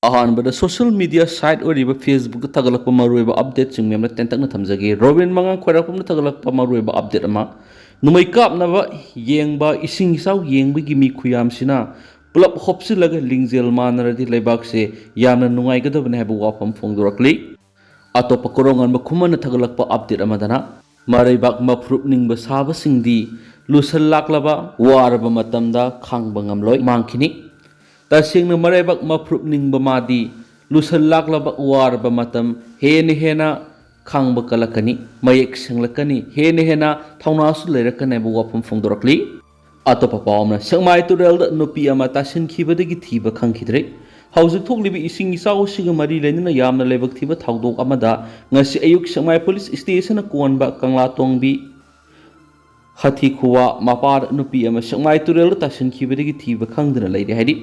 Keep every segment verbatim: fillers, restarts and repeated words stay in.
ꯑꯍꯥꯟꯕꯗ social media site ꯑꯣꯏꯔꯤꯕ Facebookꯇ ꯊꯥꯒꯠꯂꯛꯄ ꯃꯔꯨꯑꯣꯏꯕ updateꯁꯤꯡ ꯃꯌꯥꯝꯅ ꯇꯦꯟꯇꯛꯅ ꯊꯝꯖꯒꯦ꯫ ꯔꯣꯕꯤꯟ ꯃꯉꯥꯡ ꯈ꯭ꯋꯥꯏꯔꯥꯛꯄꯝꯅ ꯊꯥꯒꯠꯂꯛꯄ ꯃꯔꯨꯑꯣꯏꯕ update ꯑꯃ, ꯅꯣꯡꯃꯩ ꯀꯥꯞꯅꯕ ꯌꯦꯡꯕ, ꯏꯁꯤꯡ ꯏꯆꯥꯎ ꯌꯦꯡꯕꯒꯤ ꯃꯤ ꯈꯨꯌꯥꯝꯁꯤꯅ ꯄꯨꯂꯞ ꯍꯣꯞꯆꯤꯜꯂꯒ ꯂꯤꯡꯖꯦꯜ ꯃꯥꯟꯅꯔꯗꯤ ꯂꯩꯕꯥꯛꯁꯦ ꯌꯥꯝꯅ ꯅꯨꯡꯉꯥꯏꯒꯗꯕꯅꯤ ꯍꯥꯏꯕ ꯋꯥꯐꯝ ꯐꯣꯡꯗꯣꯔꯛꯂꯤ꯫ ꯑꯇꯣꯞꯄ ꯀꯣꯔꯧꯉꯥꯟꯕ ꯈꯨꯃꯟꯅ ꯊꯥꯒꯠꯂꯛꯄ update ꯑꯃꯗꯅ, ꯃꯔꯩꯕꯥꯛ ꯃꯐꯨꯔꯨꯞ ꯅꯤꯡꯕ ꯁꯥꯕꯁꯤꯡꯗꯤ ꯂꯨꯁꯜꯂꯥꯛꯂꯕ ꯋꯥꯔꯕ ꯃꯇꯝꯗ ꯈꯥꯡꯕ ꯉꯝꯂꯣꯏ, ꯃꯥꯡꯈꯤꯅꯤ꯫ ꯇꯁꯦꯡꯅ ꯃꯔꯩꯕꯥꯛ ꯃꯐꯨꯔꯨꯞ ꯅꯤꯡꯕ ꯃꯥꯗꯤ ꯂꯨꯁꯜꯂꯥꯛꯂꯕ ꯋꯥꯔꯕ ꯃꯇꯝ ꯍꯦꯟꯅ ꯍꯦꯟꯅ ꯈꯥꯡꯕ ꯀꯜꯂꯛꯀꯅꯤ, ꯃꯌꯦꯛ ꯁꯦꯡꯂꯛꯀꯅꯤ, ꯍꯦꯟꯅ ꯍꯦꯟꯅ ꯊꯧꯅꯥꯁꯨ ꯂꯩꯔꯛꯀꯅꯤ ꯍꯥꯏꯕ ꯋꯥꯐꯝ ꯐꯣꯡꯗꯣꯔꯛꯂꯤ꯫ ꯑꯇꯣꯞꯄ ꯄꯥꯎ ꯑꯃꯅ, ꯁꯦꯛꯃꯥꯏ ꯇꯨꯔꯦꯜꯗ ꯅꯨꯄꯤ ꯑꯃ ꯇꯥꯁꯤꯟꯈꯤꯕꯗꯒꯤ ꯊꯤꯕ ꯈꯪꯈꯤꯗ꯭ꯔꯦ꯫ ꯍꯧꯖꯤꯛ ꯊꯣꯛꯂꯤꯕ ꯏꯁꯤꯡ ꯏꯆꯥꯎ ꯑꯁꯤꯒ ꯃꯔꯤ ꯂꯩꯅꯅ ꯌꯥꯝꯅ ꯂꯥꯏꯕꯛ ꯊꯤꯕ ꯊꯧꯗꯣꯛ ꯑꯃꯗ ꯉꯁꯤ ꯑꯌꯨꯛ ꯁꯦꯛꯃꯥꯏ ꯄꯨꯂꯤꯁ ꯁ꯭ꯇꯦꯁꯟꯅ ꯀꯣꯟꯕ ꯀꯪꯂꯥꯇꯣꯡꯕꯤ ꯍꯊꯤꯈꯨꯋꯥ ꯃꯄꯥꯗ ꯅꯨꯄꯤ ꯑꯃ ꯁꯦꯛꯃꯥꯏ ꯇꯨꯔꯦꯜꯗ ꯇꯥꯁꯤꯟꯈꯤꯕꯗꯒꯤ ꯊꯤꯕ ꯈꯪꯗꯅ ꯂꯩꯔꯦ ꯍꯥꯏꯔꯤ꯫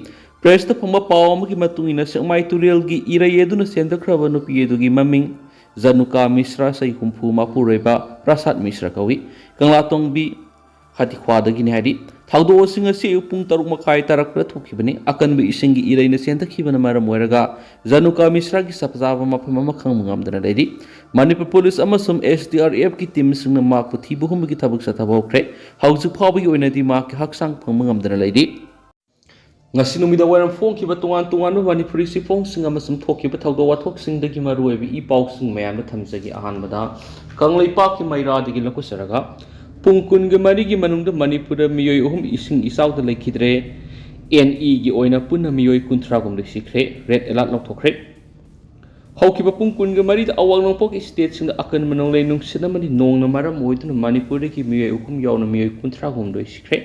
ꯄ꯭ꯔꯦꯁꯇ ꯐꯪꯕ ꯄꯥꯎ ꯑꯃꯒꯤ ꯃꯇꯨꯡ ꯏꯟꯅ, ꯁꯦꯛꯃꯥꯏ ꯇꯨꯔꯦꯜꯒꯤ ꯏꯔꯩ ꯑꯗꯨꯅ ꯆꯦꯟꯊꯈ꯭ꯔꯕ ꯅꯨꯄꯤ ꯑꯗꯨꯒꯤ ꯃꯃꯤꯡ ꯖꯅꯨꯀꯥ ꯃꯤꯁ꯭ꯔꯥ, ꯆꯍꯤ ꯍꯨꯝꯐꯨ ꯃꯄꯨꯔꯣꯏꯕ ꯄ꯭ꯔꯁꯥꯗ ꯃꯤꯁ꯭ꯔꯥ ꯀꯧꯏ꯫ ꯀꯪꯂꯥꯇꯣꯡꯕꯤ ꯍꯊꯤꯈ꯭ꯋꯥꯗꯒꯤꯅꯤ ꯍꯥꯏꯔꯤ꯫ ꯊꯧꯗꯣꯛ ꯑꯁꯤ ꯉꯁꯤ ꯑꯌꯨꯛ ꯄꯨꯡ ꯇꯔꯨꯛ ꯃꯈꯥꯏ ꯇꯥꯔꯛꯄꯗ ꯊꯣꯛꯈꯤꯕꯅꯤ꯫ ꯑꯀꯟꯕ ꯏꯁꯤꯡꯒꯤ ꯏꯔꯩꯅ ꯆꯦꯟꯊꯈꯤꯕꯅ ꯃꯔꯝ ꯑꯣꯏꯔꯒ ꯖꯅꯨꯀꯥ ꯃꯤꯁ꯭ꯔꯥꯒꯤ ꯆꯞ ꯆꯥꯕ ꯃꯐꯝ ꯑꯃ ꯈꯪꯕ ꯉꯝꯗꯅ ꯂꯩꯔꯤ꯫ ꯃꯅꯤꯄꯨꯔ ꯄꯨꯂꯤꯁ ꯑꯃꯁꯨꯡ SDRFꯀꯤ ꯇꯤꯝꯁꯤꯡꯅ ꯃꯍꯥꯛꯄꯨ ꯊꯤꯕ ꯍꯨꯝꯕꯒꯤ ꯊꯕꯛ ꯆꯠꯊꯕ ꯍꯧꯈ꯭ꯔꯦ꯫ ꯍꯧꯖꯤꯛ ꯐꯥꯎꯕꯒꯤ ꯑꯣꯏꯅꯗꯤ ꯃꯍꯥꯛꯀꯤ ꯍꯛꯆꯥꯡ ꯐꯪꯕ ꯉꯝꯗꯅ ꯂꯩꯔꯤ꯫ ꯉꯁꯤ ꯅꯨꯃꯤꯗꯥꯡ ꯋꯥꯏꯔꯝ ꯐꯣꯡꯈꯤꯕ ꯇꯣꯉꯥꯟ ꯇꯣꯉꯥꯟꯕ ꯃꯅꯤꯄꯨꯔꯤ ꯆꯦꯐꯣꯡꯁꯤꯡ ꯑꯃꯁꯨꯡ ꯊꯣꯛꯈꯤꯕ ꯊꯧꯗꯣꯛ ꯋꯥꯊꯣꯛꯁꯤꯡꯗꯒꯤ ꯃꯔꯨꯑꯣꯏꯕ ꯏ ꯄꯥꯎꯁꯤꯡ ꯃꯌꯥꯝꯗ ꯊꯝꯖꯒꯦ꯫ ꯑꯍꯥꯟꯕꯗ, ꯀꯪꯂꯩꯄꯥꯛꯀꯤ ꯃꯩꯔꯥꯗꯒꯤ ꯂꯧꯈꯠꯆꯔꯒ, ꯄꯨꯡ ꯀꯨꯟꯒ ꯃꯔꯤꯒꯤ ꯃꯅꯨꯡꯗ ꯃꯅꯤꯄꯨꯔꯗ ꯃꯤꯑꯣꯏ ꯑꯍꯨꯝ ꯏꯁꯤꯡ ꯏꯆꯥꯎꯗ ꯂꯩꯈꯤꯗ꯭ꯔꯦ꯫ NEꯒꯤ ꯑꯣꯏꯅ ꯄꯨꯟꯅ ꯃꯤꯑꯣꯏ ꯀꯨꯟꯊ꯭ꯔꯥ ꯍꯨꯝꯗꯣꯏ ꯁꯤꯈ꯭ꯔꯦ꯫ ꯔꯦꯗ ꯑꯦꯂꯔꯠ ꯂꯧꯊꯣꯛꯈ꯭ꯔꯦ꯫ ꯍꯧꯈꯤꯕ ꯄꯨꯡ ꯀꯨꯟꯒ ꯃꯔꯤꯗ ꯑꯋꯥꯡ ꯅꯣꯡꯄꯣꯛ ꯁ꯭ꯇꯦꯠꯁꯤꯡꯗ ꯑꯀꯟꯕ ꯅꯣꯡꯂꯩ ꯅꯨꯡꯁꯤꯠ ꯑꯃꯗꯤ ꯅꯣꯡꯅ ꯃꯔꯝ ꯑꯣꯏꯗꯨꯅ ꯃꯅꯤꯄꯨꯔꯗꯒꯤ ꯃꯤꯑꯣꯏ ꯑꯍꯨꯝ ꯌꯥꯎꯅ ꯃꯤꯑꯣꯏ ꯀꯨꯟꯊ꯭ꯔꯥ ꯍꯨꯝꯗꯣꯏ ꯁꯤꯈ꯭ꯔꯦ꯫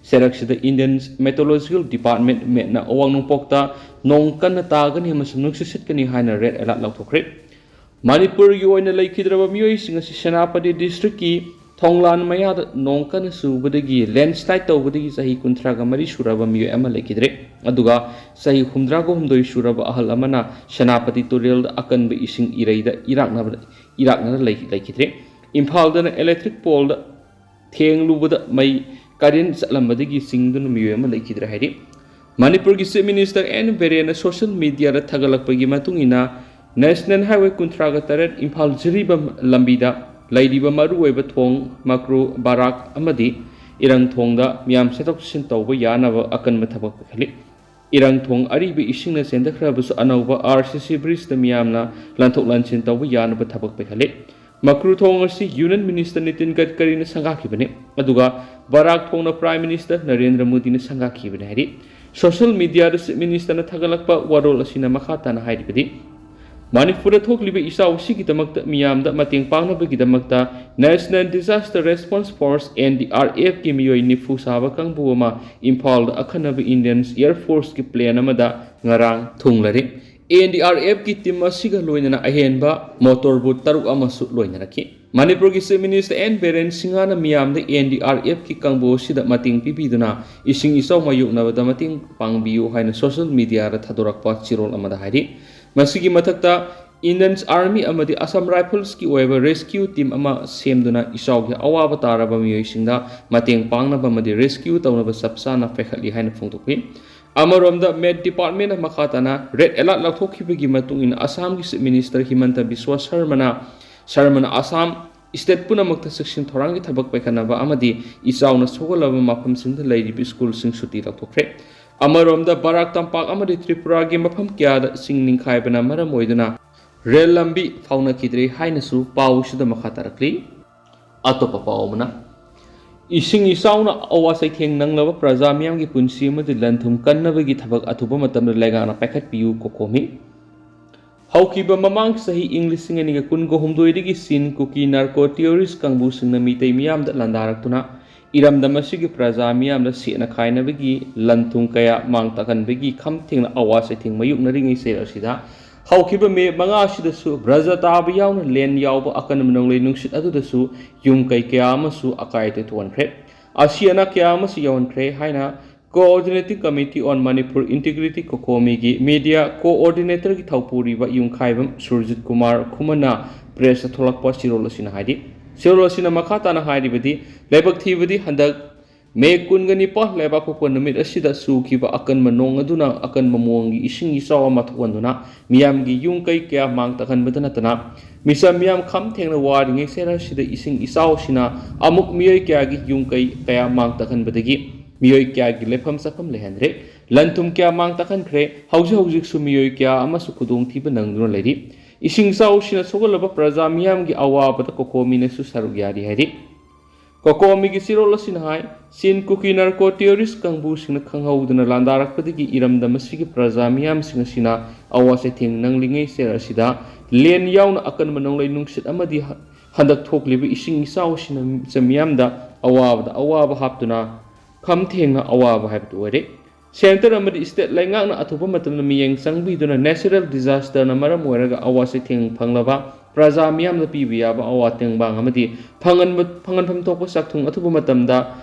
ꯆꯩꯔꯛꯁꯤꯗ Indian Meteorological Department, METꯅ ꯑꯋꯥꯡ ꯅꯣꯡꯄꯣꯛꯇ ꯅꯣꯡ ꯀꯟꯅ ꯇꯥꯒꯅꯤ ꯑꯃꯁꯨꯡ ꯅꯨꯡꯁꯤꯠ ꯁꯤꯠꯀꯅꯤ ꯍꯥꯏꯅ ꯔꯦꯗ ꯑꯦꯂꯔꯠ ꯂꯧꯊꯣꯛꯈ꯭ꯔꯦ꯫ ꯃꯅꯤꯄꯨꯔꯒꯤ ꯑꯣꯏꯅ ꯂꯩꯈꯤꯗ꯭ꯔꯕ ꯃꯤꯑꯣꯏꯁꯤꯡ ꯑꯁꯤ ꯁꯦꯅꯥꯄꯇꯤ ꯗꯤꯁꯇ꯭ꯔꯤꯛꯀꯤ ꯊꯣꯡꯂꯥꯟ ꯃꯌꯥꯗ ꯅꯣꯡ ꯀꯟꯅ ꯆꯨꯕꯗꯒꯤ, ꯂꯦꯟꯁ꯭ꯂꯥꯏꯗ ꯇꯧꯕꯗꯒꯤ ꯆꯍꯤ ꯀꯨꯟꯊ꯭ꯔꯥꯒ ꯃꯔꯤ ꯁꯨꯔꯕ ꯃꯤꯑꯣꯏ ꯑꯃ ꯂꯩꯈꯤꯗ꯭ꯔꯦ꯫ ꯑꯗꯨꯒ ꯆꯍꯤ ꯍꯨꯝꯗ꯭ꯔꯥꯒ ꯍꯨꯝꯗꯣꯏ ꯁꯨꯔꯕ ꯑꯍꯜ ꯑꯃꯅ ꯁꯦꯅꯥꯄꯇꯤ ꯇꯨꯔꯦꯜꯗ ꯑꯀꯟꯕ ꯏꯁꯤꯡ ꯏꯔꯩꯗ ꯏꯔꯥꯛꯅꯕ, ꯏꯔꯥꯛꯅꯅ ꯂꯩ-, ꯂꯩꯈꯤꯗ꯭ꯔꯦ꯫ ꯏꯝꯐꯥꯜꯗꯅ ꯏꯂꯦꯛꯇ꯭ꯔꯤꯛ ꯄꯣꯜꯗ ꯊꯦꯡꯂꯨꯕꯗ ꯃꯩ ꯀꯔꯦꯟ ꯆꯠꯂꯝꯕꯗꯒꯤ ꯆꯤꯡꯗꯨꯅ ꯃꯤꯑꯣꯏ ꯑꯃ ꯂꯩꯈꯤꯗ꯭ꯔꯦ ꯍꯥꯏꯔꯤ꯫ ꯃꯅꯤꯄꯨꯔꯒꯤ Chief Minister ꯑꯦꯟ ꯕꯤꯔꯦꯟꯅ social mediaꯗ ꯊꯥꯒꯠꯂꯛꯄꯒꯤ ꯃꯇꯨꯡ ꯏꯟꯅ, National Highway ꯀꯨꯟꯊ꯭ꯔꯥꯒ ꯇꯔꯦꯠ ꯏꯝꯐꯥꯜ ꯖꯤꯔꯤꯕꯥꯝ ꯂꯝꯕꯤꯗ ꯂꯩꯔꯤꯕ ꯃꯔꯨꯑꯣꯏꯕ ꯊꯣꯡ ꯃꯀ꯭ꯔꯨ, ꯕꯔꯥꯛ ꯑꯃꯗꯤ ꯏꯔꯪ ꯊꯣꯡꯗ ꯃꯤꯌꯥꯝ ꯆꯠꯊꯣꯛ ꯆꯠꯁꯤꯟ ꯇꯧꯕ ꯌꯥꯅꯕ ꯑꯀꯟꯕ ꯊꯕꯛ ꯄꯥꯏꯈꯠꯂꯤ꯫ ꯏꯔꯪ ꯊꯣꯡ ꯑꯔꯤꯕ ꯏꯁꯤꯡꯅ ꯆꯦꯟꯊꯈ꯭ꯔꯕꯁꯨ ꯑꯅꯧꯕ ꯑꯥꯔ ꯁꯤ ꯁꯤ ꯕ꯭ꯔꯤꯖꯇ ꯃꯤꯌꯥꯝꯅ ꯂꯥꯟꯊꯣꯛ ꯂꯥꯟꯁꯤꯟ ꯇꯧꯕ ꯌꯥꯅꯕ ꯊꯕꯛ ꯄꯥꯏꯈꯠꯂꯤ꯫ ꯃꯀ꯭ꯔꯨ ꯊꯣꯡ ꯑꯁꯤ Union Minister ꯅꯤꯇꯤꯟ ꯒꯗꯀꯔꯤꯅ ꯁꯪꯒꯥꯈꯤꯕꯅꯤ, ꯑꯗꯨꯒ ꯕꯔꯥꯛ ꯊꯣꯡꯅ Prime Minister ꯅꯔꯦꯟꯗ꯭ꯔ ꯃꯣꯗꯤꯅ ꯁꯪꯒꯥꯈꯤꯕꯅꯤ ꯍꯥꯏꯔꯤ꯫ Social mediaꯗ Chief Ministerꯅ ꯊꯥꯒꯠꯂꯛꯄ ꯋꯥꯔꯣꯜ ꯑꯁꯤꯅ ꯃꯈꯥ ꯇꯥꯅ ꯍꯥꯏꯔꯤꯕꯗꯤ, ꯃꯅꯤꯄꯨꯔꯗ ꯊꯣꯛꯂꯤꯕ ꯏꯆꯥꯎ ꯑꯁꯤꯒꯤꯗꯃꯛꯇ ꯃꯤꯌꯥꯝꯗ ꯃꯇꯦꯡ ꯄꯥꯡꯅꯕꯒꯤꯗꯃꯛꯇ National Disaster Response Force, NDRFꯀꯤ ꯃꯤꯑꯣꯏ ꯅꯤꯐꯨ ꯁꯥꯕ ꯀꯥꯡꯕꯨ ꯑꯃ ꯏꯝꯐꯥꯜꯗ ꯑꯈꯟꯅꯕ Indian Air Forceꯀꯤ plane ꯑꯃꯗ ꯉꯔꯥꯡ ꯊꯨꯡꯂꯔꯦ꯫ NDRFꯀꯤ team ꯑꯁꯤꯒ ꯂꯣꯏꯅꯅ ꯑꯍꯦꯟꯕ motor boat ꯇꯔꯨꯛ ꯑꯃꯁꯨ ꯂꯣꯏꯅꯔꯛꯈꯤ꯫ ꯃꯅꯤꯄꯨꯔꯒꯤ Chief Minister ꯑꯦꯟ ꯕꯤꯔꯦꯟ ꯁꯤꯡꯍꯅ ꯃꯤꯌꯥꯝꯗ NDRFꯀꯤ ꯀꯥꯡꯕꯨ ꯑꯁꯤꯗ ꯃꯇꯦꯡ ꯄꯤꯕꯤꯗꯨꯅ ꯏꯁꯤꯡ ꯏꯆꯥꯎ ꯃꯥꯌꯣꯛꯅꯕꯗ ꯃꯇꯦꯡ ꯄꯥꯡꯕꯤꯌꯨ ꯍꯥꯏꯅ social mediaꯗ ꯊꯥꯗꯣꯔꯛꯄ ꯆꯦꯔꯣꯜ ꯑꯃꯗ ꯍꯥꯏꯔꯤ꯫ ꯃꯁꯤꯒꯤ ꯃꯊꯛꯇ Indian Army ꯑꯃꯗꯤ Assam Riflesꯀꯤ ꯑꯣꯏꯕ rescue team ꯑꯃ ꯁꯦꯝꯗꯨꯅ ꯏꯆꯥꯎꯒꯤ ꯑꯋꯥꯕ ꯇꯥꯔꯕ ꯃꯤꯑꯣꯏꯁꯤꯡꯗ ꯃꯇꯦꯡ ꯄꯥꯡꯅꯕ ꯑꯃꯗꯤ rescue ꯇꯧꯅꯕ ꯆꯞ ꯆꯥꯅ ꯄꯥꯏꯈꯠꯂꯤ ꯍꯥꯏꯅ ꯐꯣꯡꯗꯣꯛꯈꯤ꯫ ꯑꯃꯔꯣꯝꯗ Met Departmentꯅ ꯃꯈꯥ ꯇꯥꯅ red alert ꯂꯧꯊꯣꯛꯈꯤꯕꯒꯤ ꯃꯇꯨꯡ ꯏꯟꯅ ꯑꯁꯥꯝꯒꯤ Chief Minister ꯍꯤꯃꯟꯇ Visva ꯁꯔꯃꯅ, ꯁꯔꯃꯅ Assam state ꯄꯨꯝꯅꯃꯛꯇ ꯆꯦꯛꯁꯤꯟ ꯊꯧꯔꯥꯡꯒꯤ ꯊꯕꯛ ꯄꯥꯏꯈꯠꯅꯕ ꯑꯃꯗꯤ ꯏꯆꯥꯎꯅ ꯁꯣꯛꯍꯜꯂꯕ ꯃꯐꯝꯁꯤꯡꯗ ꯂꯩꯔꯤꯕ schoolꯁꯤꯡ ꯁꯨꯇꯤ ꯂꯧꯊꯣꯛꯈ꯭ꯔꯦ꯫ ꯑꯃꯔꯣꯝꯗ ꯕꯔꯥꯛ ꯇꯝꯄꯥꯛ ꯑꯃꯗꯤ ꯇ꯭ꯔꯤꯄꯨꯔꯥꯒꯤ ꯃꯐꯝ ꯀꯌꯥꯗ ꯏꯁꯤꯡ ꯅꯤꯡꯈꯥꯏꯕꯅ ꯃꯔꯝ ꯑꯣꯏꯗꯨꯅ ꯔꯦꯜ ꯂꯝꯕꯤ ꯐꯥꯎꯅꯈꯤꯗ꯭ꯔꯦ ꯍꯥꯏꯅꯁꯨ ꯄꯥꯎꯁꯤꯗ ꯃꯈꯥ ꯇꯥꯔꯛꯂꯤ꯫ ꯑꯇꯣꯞꯄ ꯄꯥꯎ ꯑꯃꯅ, ꯏꯁꯤꯡ ꯏꯆꯥꯎꯅ ꯑꯋꯥ ꯆꯩꯊꯦꯡ ꯅꯪꯂꯕ ꯄ꯭ꯔꯖꯥ ꯃꯤꯌꯥꯝꯒꯤ ꯄꯨꯟꯁꯤ ꯑꯃꯗꯤ ꯂꯟ ꯊꯨꯝ ꯀꯟꯅꯕꯒꯤ ꯊꯕꯛ ꯑꯊꯨꯕ ꯃꯇꯝꯗ ꯂꯩꯉꯥꯛꯅ ꯄꯥꯏꯈꯠꯄꯤꯌꯨ, ꯀꯣꯀꯣꯃꯤ꯫ ꯍꯧꯈꯤꯕ ꯃꯃꯥꯡ ꯆꯍꯤ ꯏꯪ ꯂꯤꯁꯤꯡ ꯑꯅꯤꯒ ꯀꯨꯟꯒ ꯍꯨꯝꯗꯣꯏꯗꯒꯤ ꯆꯤꯟ ꯀꯨꯀꯤ narco terrorist ꯀꯥꯡꯕꯨꯁꯤꯡꯅ ꯃꯤꯇꯩ ꯃꯤꯌꯥꯝꯗ ꯂꯥꯟꯗꯥꯔꯛꯇꯨꯅ ꯏꯔꯝꯗꯝ ꯑꯁꯤꯒꯤ ꯄ꯭ꯔꯖꯥ ꯃꯤꯌꯥꯝꯗ ꯁꯦꯠꯅ ꯈꯥꯏꯅꯕꯒꯤ ꯂꯟ ꯊꯨꯝ ꯀꯌꯥ ꯃꯥꯡ ꯇꯥꯛꯍꯟꯕꯒꯤ ꯈꯝ ꯊꯦꯡꯅ ꯑꯋꯥ ꯆꯩꯊꯦꯡ ꯃꯥꯌꯣꯛꯅꯔꯤꯉꯩ ꯆꯩꯔꯛ ꯑꯁꯤꯗ ꯍꯧꯈꯤꯕ ꯃꯦ ꯃꯉꯥ ꯑꯁꯤꯗꯁꯨ ꯕ꯭ꯔꯖ ꯇꯥꯕ ꯌꯥꯎꯅ ꯂꯦꯟ ꯌꯥꯎꯕ ꯑꯀꯟꯕ ꯅꯣꯡꯂꯩ ꯅꯨꯡꯁꯤꯠ ꯑꯗꯨꯗꯁꯨ ꯌꯨꯝ ꯀꯩ ꯀꯌꯥ ꯑꯃꯁꯨ ꯑꯀꯥꯏ ꯑꯇꯣꯏ ꯊꯣꯛꯍꯟꯈ꯭ꯔꯦ꯫ ꯑꯁꯤ ꯑꯅꯥ ꯀꯌꯥ ꯑꯃꯁꯨ ꯌꯥꯎꯍꯟꯈ꯭ꯔꯦ ꯍꯥꯏꯅ Coordinating Committee on Manipur Integrity, ꯀꯣꯀꯣꯃꯤꯒꯤ media coordinatorꯒꯤ ꯊꯧꯄꯨꯔꯤꯕ ꯌꯨꯝꯈꯥꯏꯕꯝ ꯁꯨꯔꯖꯤꯠ ꯀꯨꯃꯥꯔ ꯈꯨꯃꯟꯅ pressꯇ ꯊꯣꯛꯂꯛꯄ ꯆꯦꯔꯣꯜ ꯑꯁꯤꯅ ꯍꯥꯏꯔꯤ꯫ ꯆꯦꯔꯣꯜ ꯑꯁꯤꯅ ꯃꯈꯥ ꯇꯥꯅ ꯍꯥꯏꯔꯤꯕꯗꯤ, ꯂꯥꯏꯕꯛ ꯊꯤꯕꯗꯤ ꯍꯟꯗꯛ ꯃꯦ ꯀꯨꯟꯒ ꯅꯤꯄꯥꯟ ꯂꯩꯕꯥꯛꯄꯣꯛꯄ ꯅꯨꯃꯤꯠ ꯑꯁꯤꯗ ꯆꯨꯈꯤꯕ ꯑꯀꯟꯕ ꯅꯣꯡ ꯑꯗꯨꯅ ꯑꯀꯟꯕ ꯃꯑꯣꯡꯒꯤ ꯏꯁꯤꯡ ꯏꯆꯥꯎ ꯑꯃ ꯊꯣꯛꯍꯟꯗꯨꯅ ꯃꯤꯌꯥꯝꯒꯤ ꯌꯨꯝ ꯀꯩ ꯀꯌꯥ ꯃꯥꯡ ꯇꯥꯛꯍꯟꯕꯗ ꯅꯠꯇꯅ ꯃꯤꯆꯝ ꯃꯤꯌꯥꯝ ꯈꯝ ꯊꯦꯡꯅ ꯋꯥꯔꯤꯉꯩ ꯆꯩꯔꯛ ꯑꯁꯤꯗ ꯏꯁꯤꯡ ꯏꯆꯥꯎꯁꯤꯅ ꯑꯃꯨꯛ ꯃꯤꯑꯣꯏ ꯀꯌꯥꯒꯤ ꯌꯨꯝ ꯀꯩ ꯀꯌꯥ ꯃꯥꯡ ꯇꯥꯛꯍꯟꯕꯗꯒꯤ ꯃꯤꯑꯣꯏ ꯀꯌꯥꯒꯤ ꯂꯩꯐꯝ ꯆꯥꯐꯝ ꯂꯩꯍꯟꯗ꯭ꯔꯦ꯫ ꯂꯟ ꯊꯨꯝ ꯀꯌꯥ ꯃꯥꯡ ꯇꯥꯛꯍꯟꯈ꯭ꯔꯦ꯫ ꯍꯧꯖꯤꯛ ꯍꯧꯖꯤꯛꯁꯨ ꯃꯤꯑꯣꯏ ꯀꯌꯥ ꯑꯃꯁꯨ ꯈꯨꯗꯣꯡꯊꯤꯕ ꯅꯪꯗꯨꯅ ꯂꯩꯔꯤ꯫ ꯏꯁꯤꯡ ꯏꯆꯥꯎꯁꯤꯅ ꯁꯣꯛꯍꯜꯂꯕ ꯄ꯭ꯔꯖꯥ ꯃꯤꯌꯥꯝꯒꯤ ꯑꯋꯥꯕꯗ ꯀꯣꯀꯣꯃꯤꯅꯁꯨ ꯁꯔꯨꯛ ꯌꯥꯔꯤ ꯍꯥꯏꯔꯤ꯫ ꯀꯣꯀꯣꯃꯤꯒꯤ ꯆꯦꯔꯣꯜ ꯑꯁꯤꯅ ꯍꯥꯏ, ꯆꯤꯟ ꯀꯨꯀꯤ ꯅꯥꯔꯀꯣ ꯇꯦꯔꯣꯔꯤꯁ ꯀꯥꯡꯕꯨꯁꯤꯡꯅ ꯈꯪꯍꯧꯗꯅ ꯂꯥꯟꯗꯥꯔꯛꯄꯗꯒꯤ ꯏꯔꯝꯗꯝ ꯑꯁꯤꯒꯤ ꯄ꯭ꯔꯖꯥ ꯃꯤꯌꯥꯝꯁꯤꯡ ꯑꯁꯤꯅ ꯑꯋꯥ ꯆꯩꯊꯦꯡ ꯅꯪꯂꯤꯉꯩ ꯆꯩꯔꯛ ꯑꯁꯤꯗ ꯂꯦꯟ ꯌꯥꯎꯅ ꯑꯀꯟꯕ ꯅꯣꯡꯂꯩ ꯅꯨꯡꯁꯤꯠ ꯑꯃꯗꯤ ꯍ-, ꯍꯟꯗꯛ ꯊꯣꯛꯂꯤꯕ ꯏꯁꯤꯡ ꯏꯆꯥꯎ ꯑꯁꯤꯅ ꯃꯤꯆꯝ ꯃꯤꯌꯥꯝꯗ ꯑꯋꯥꯕꯗ ꯑꯋꯥꯕ ꯍꯥꯞꯇꯨꯅ ꯈꯝ ꯊꯦꯡꯅ ꯑꯋꯥꯕ ꯍꯥꯏꯕꯗꯨ ꯑꯣꯏꯔꯦ꯫ ꯁꯦꯟꯇꯔ ꯑꯃꯗꯤ ꯁ꯭ꯇꯦꯠ ꯂꯩꯉꯥꯛꯅ ꯑꯊꯨꯕ ꯃꯇꯝꯗ ꯃꯤꯠꯌꯦꯡ ꯆꯪꯕꯤꯗꯨꯅ ꯅꯦꯆꯔꯦꯜ ꯗꯤꯖꯥꯁꯇꯔꯅ ꯃꯔꯝ ꯑꯣꯏꯔꯒ ꯑꯋꯥ ꯆꯩꯊꯦꯡ ꯐꯪꯂꯕ ꯄ꯭ꯔꯖꯥ ꯃꯤꯌꯥꯝꯗ ꯄꯤꯕ ꯌꯥꯕ ꯑꯋꯥ ꯇꯦꯡꯕꯥꯡ ꯑꯃꯗꯤ ꯐꯪꯍꯟꯕ-, ꯐꯪꯍꯟꯐꯝ ꯊꯣꯛꯄ ꯆꯥꯛꯊꯨꯡ ꯑꯊꯨꯕ ꯃꯇꯝꯗ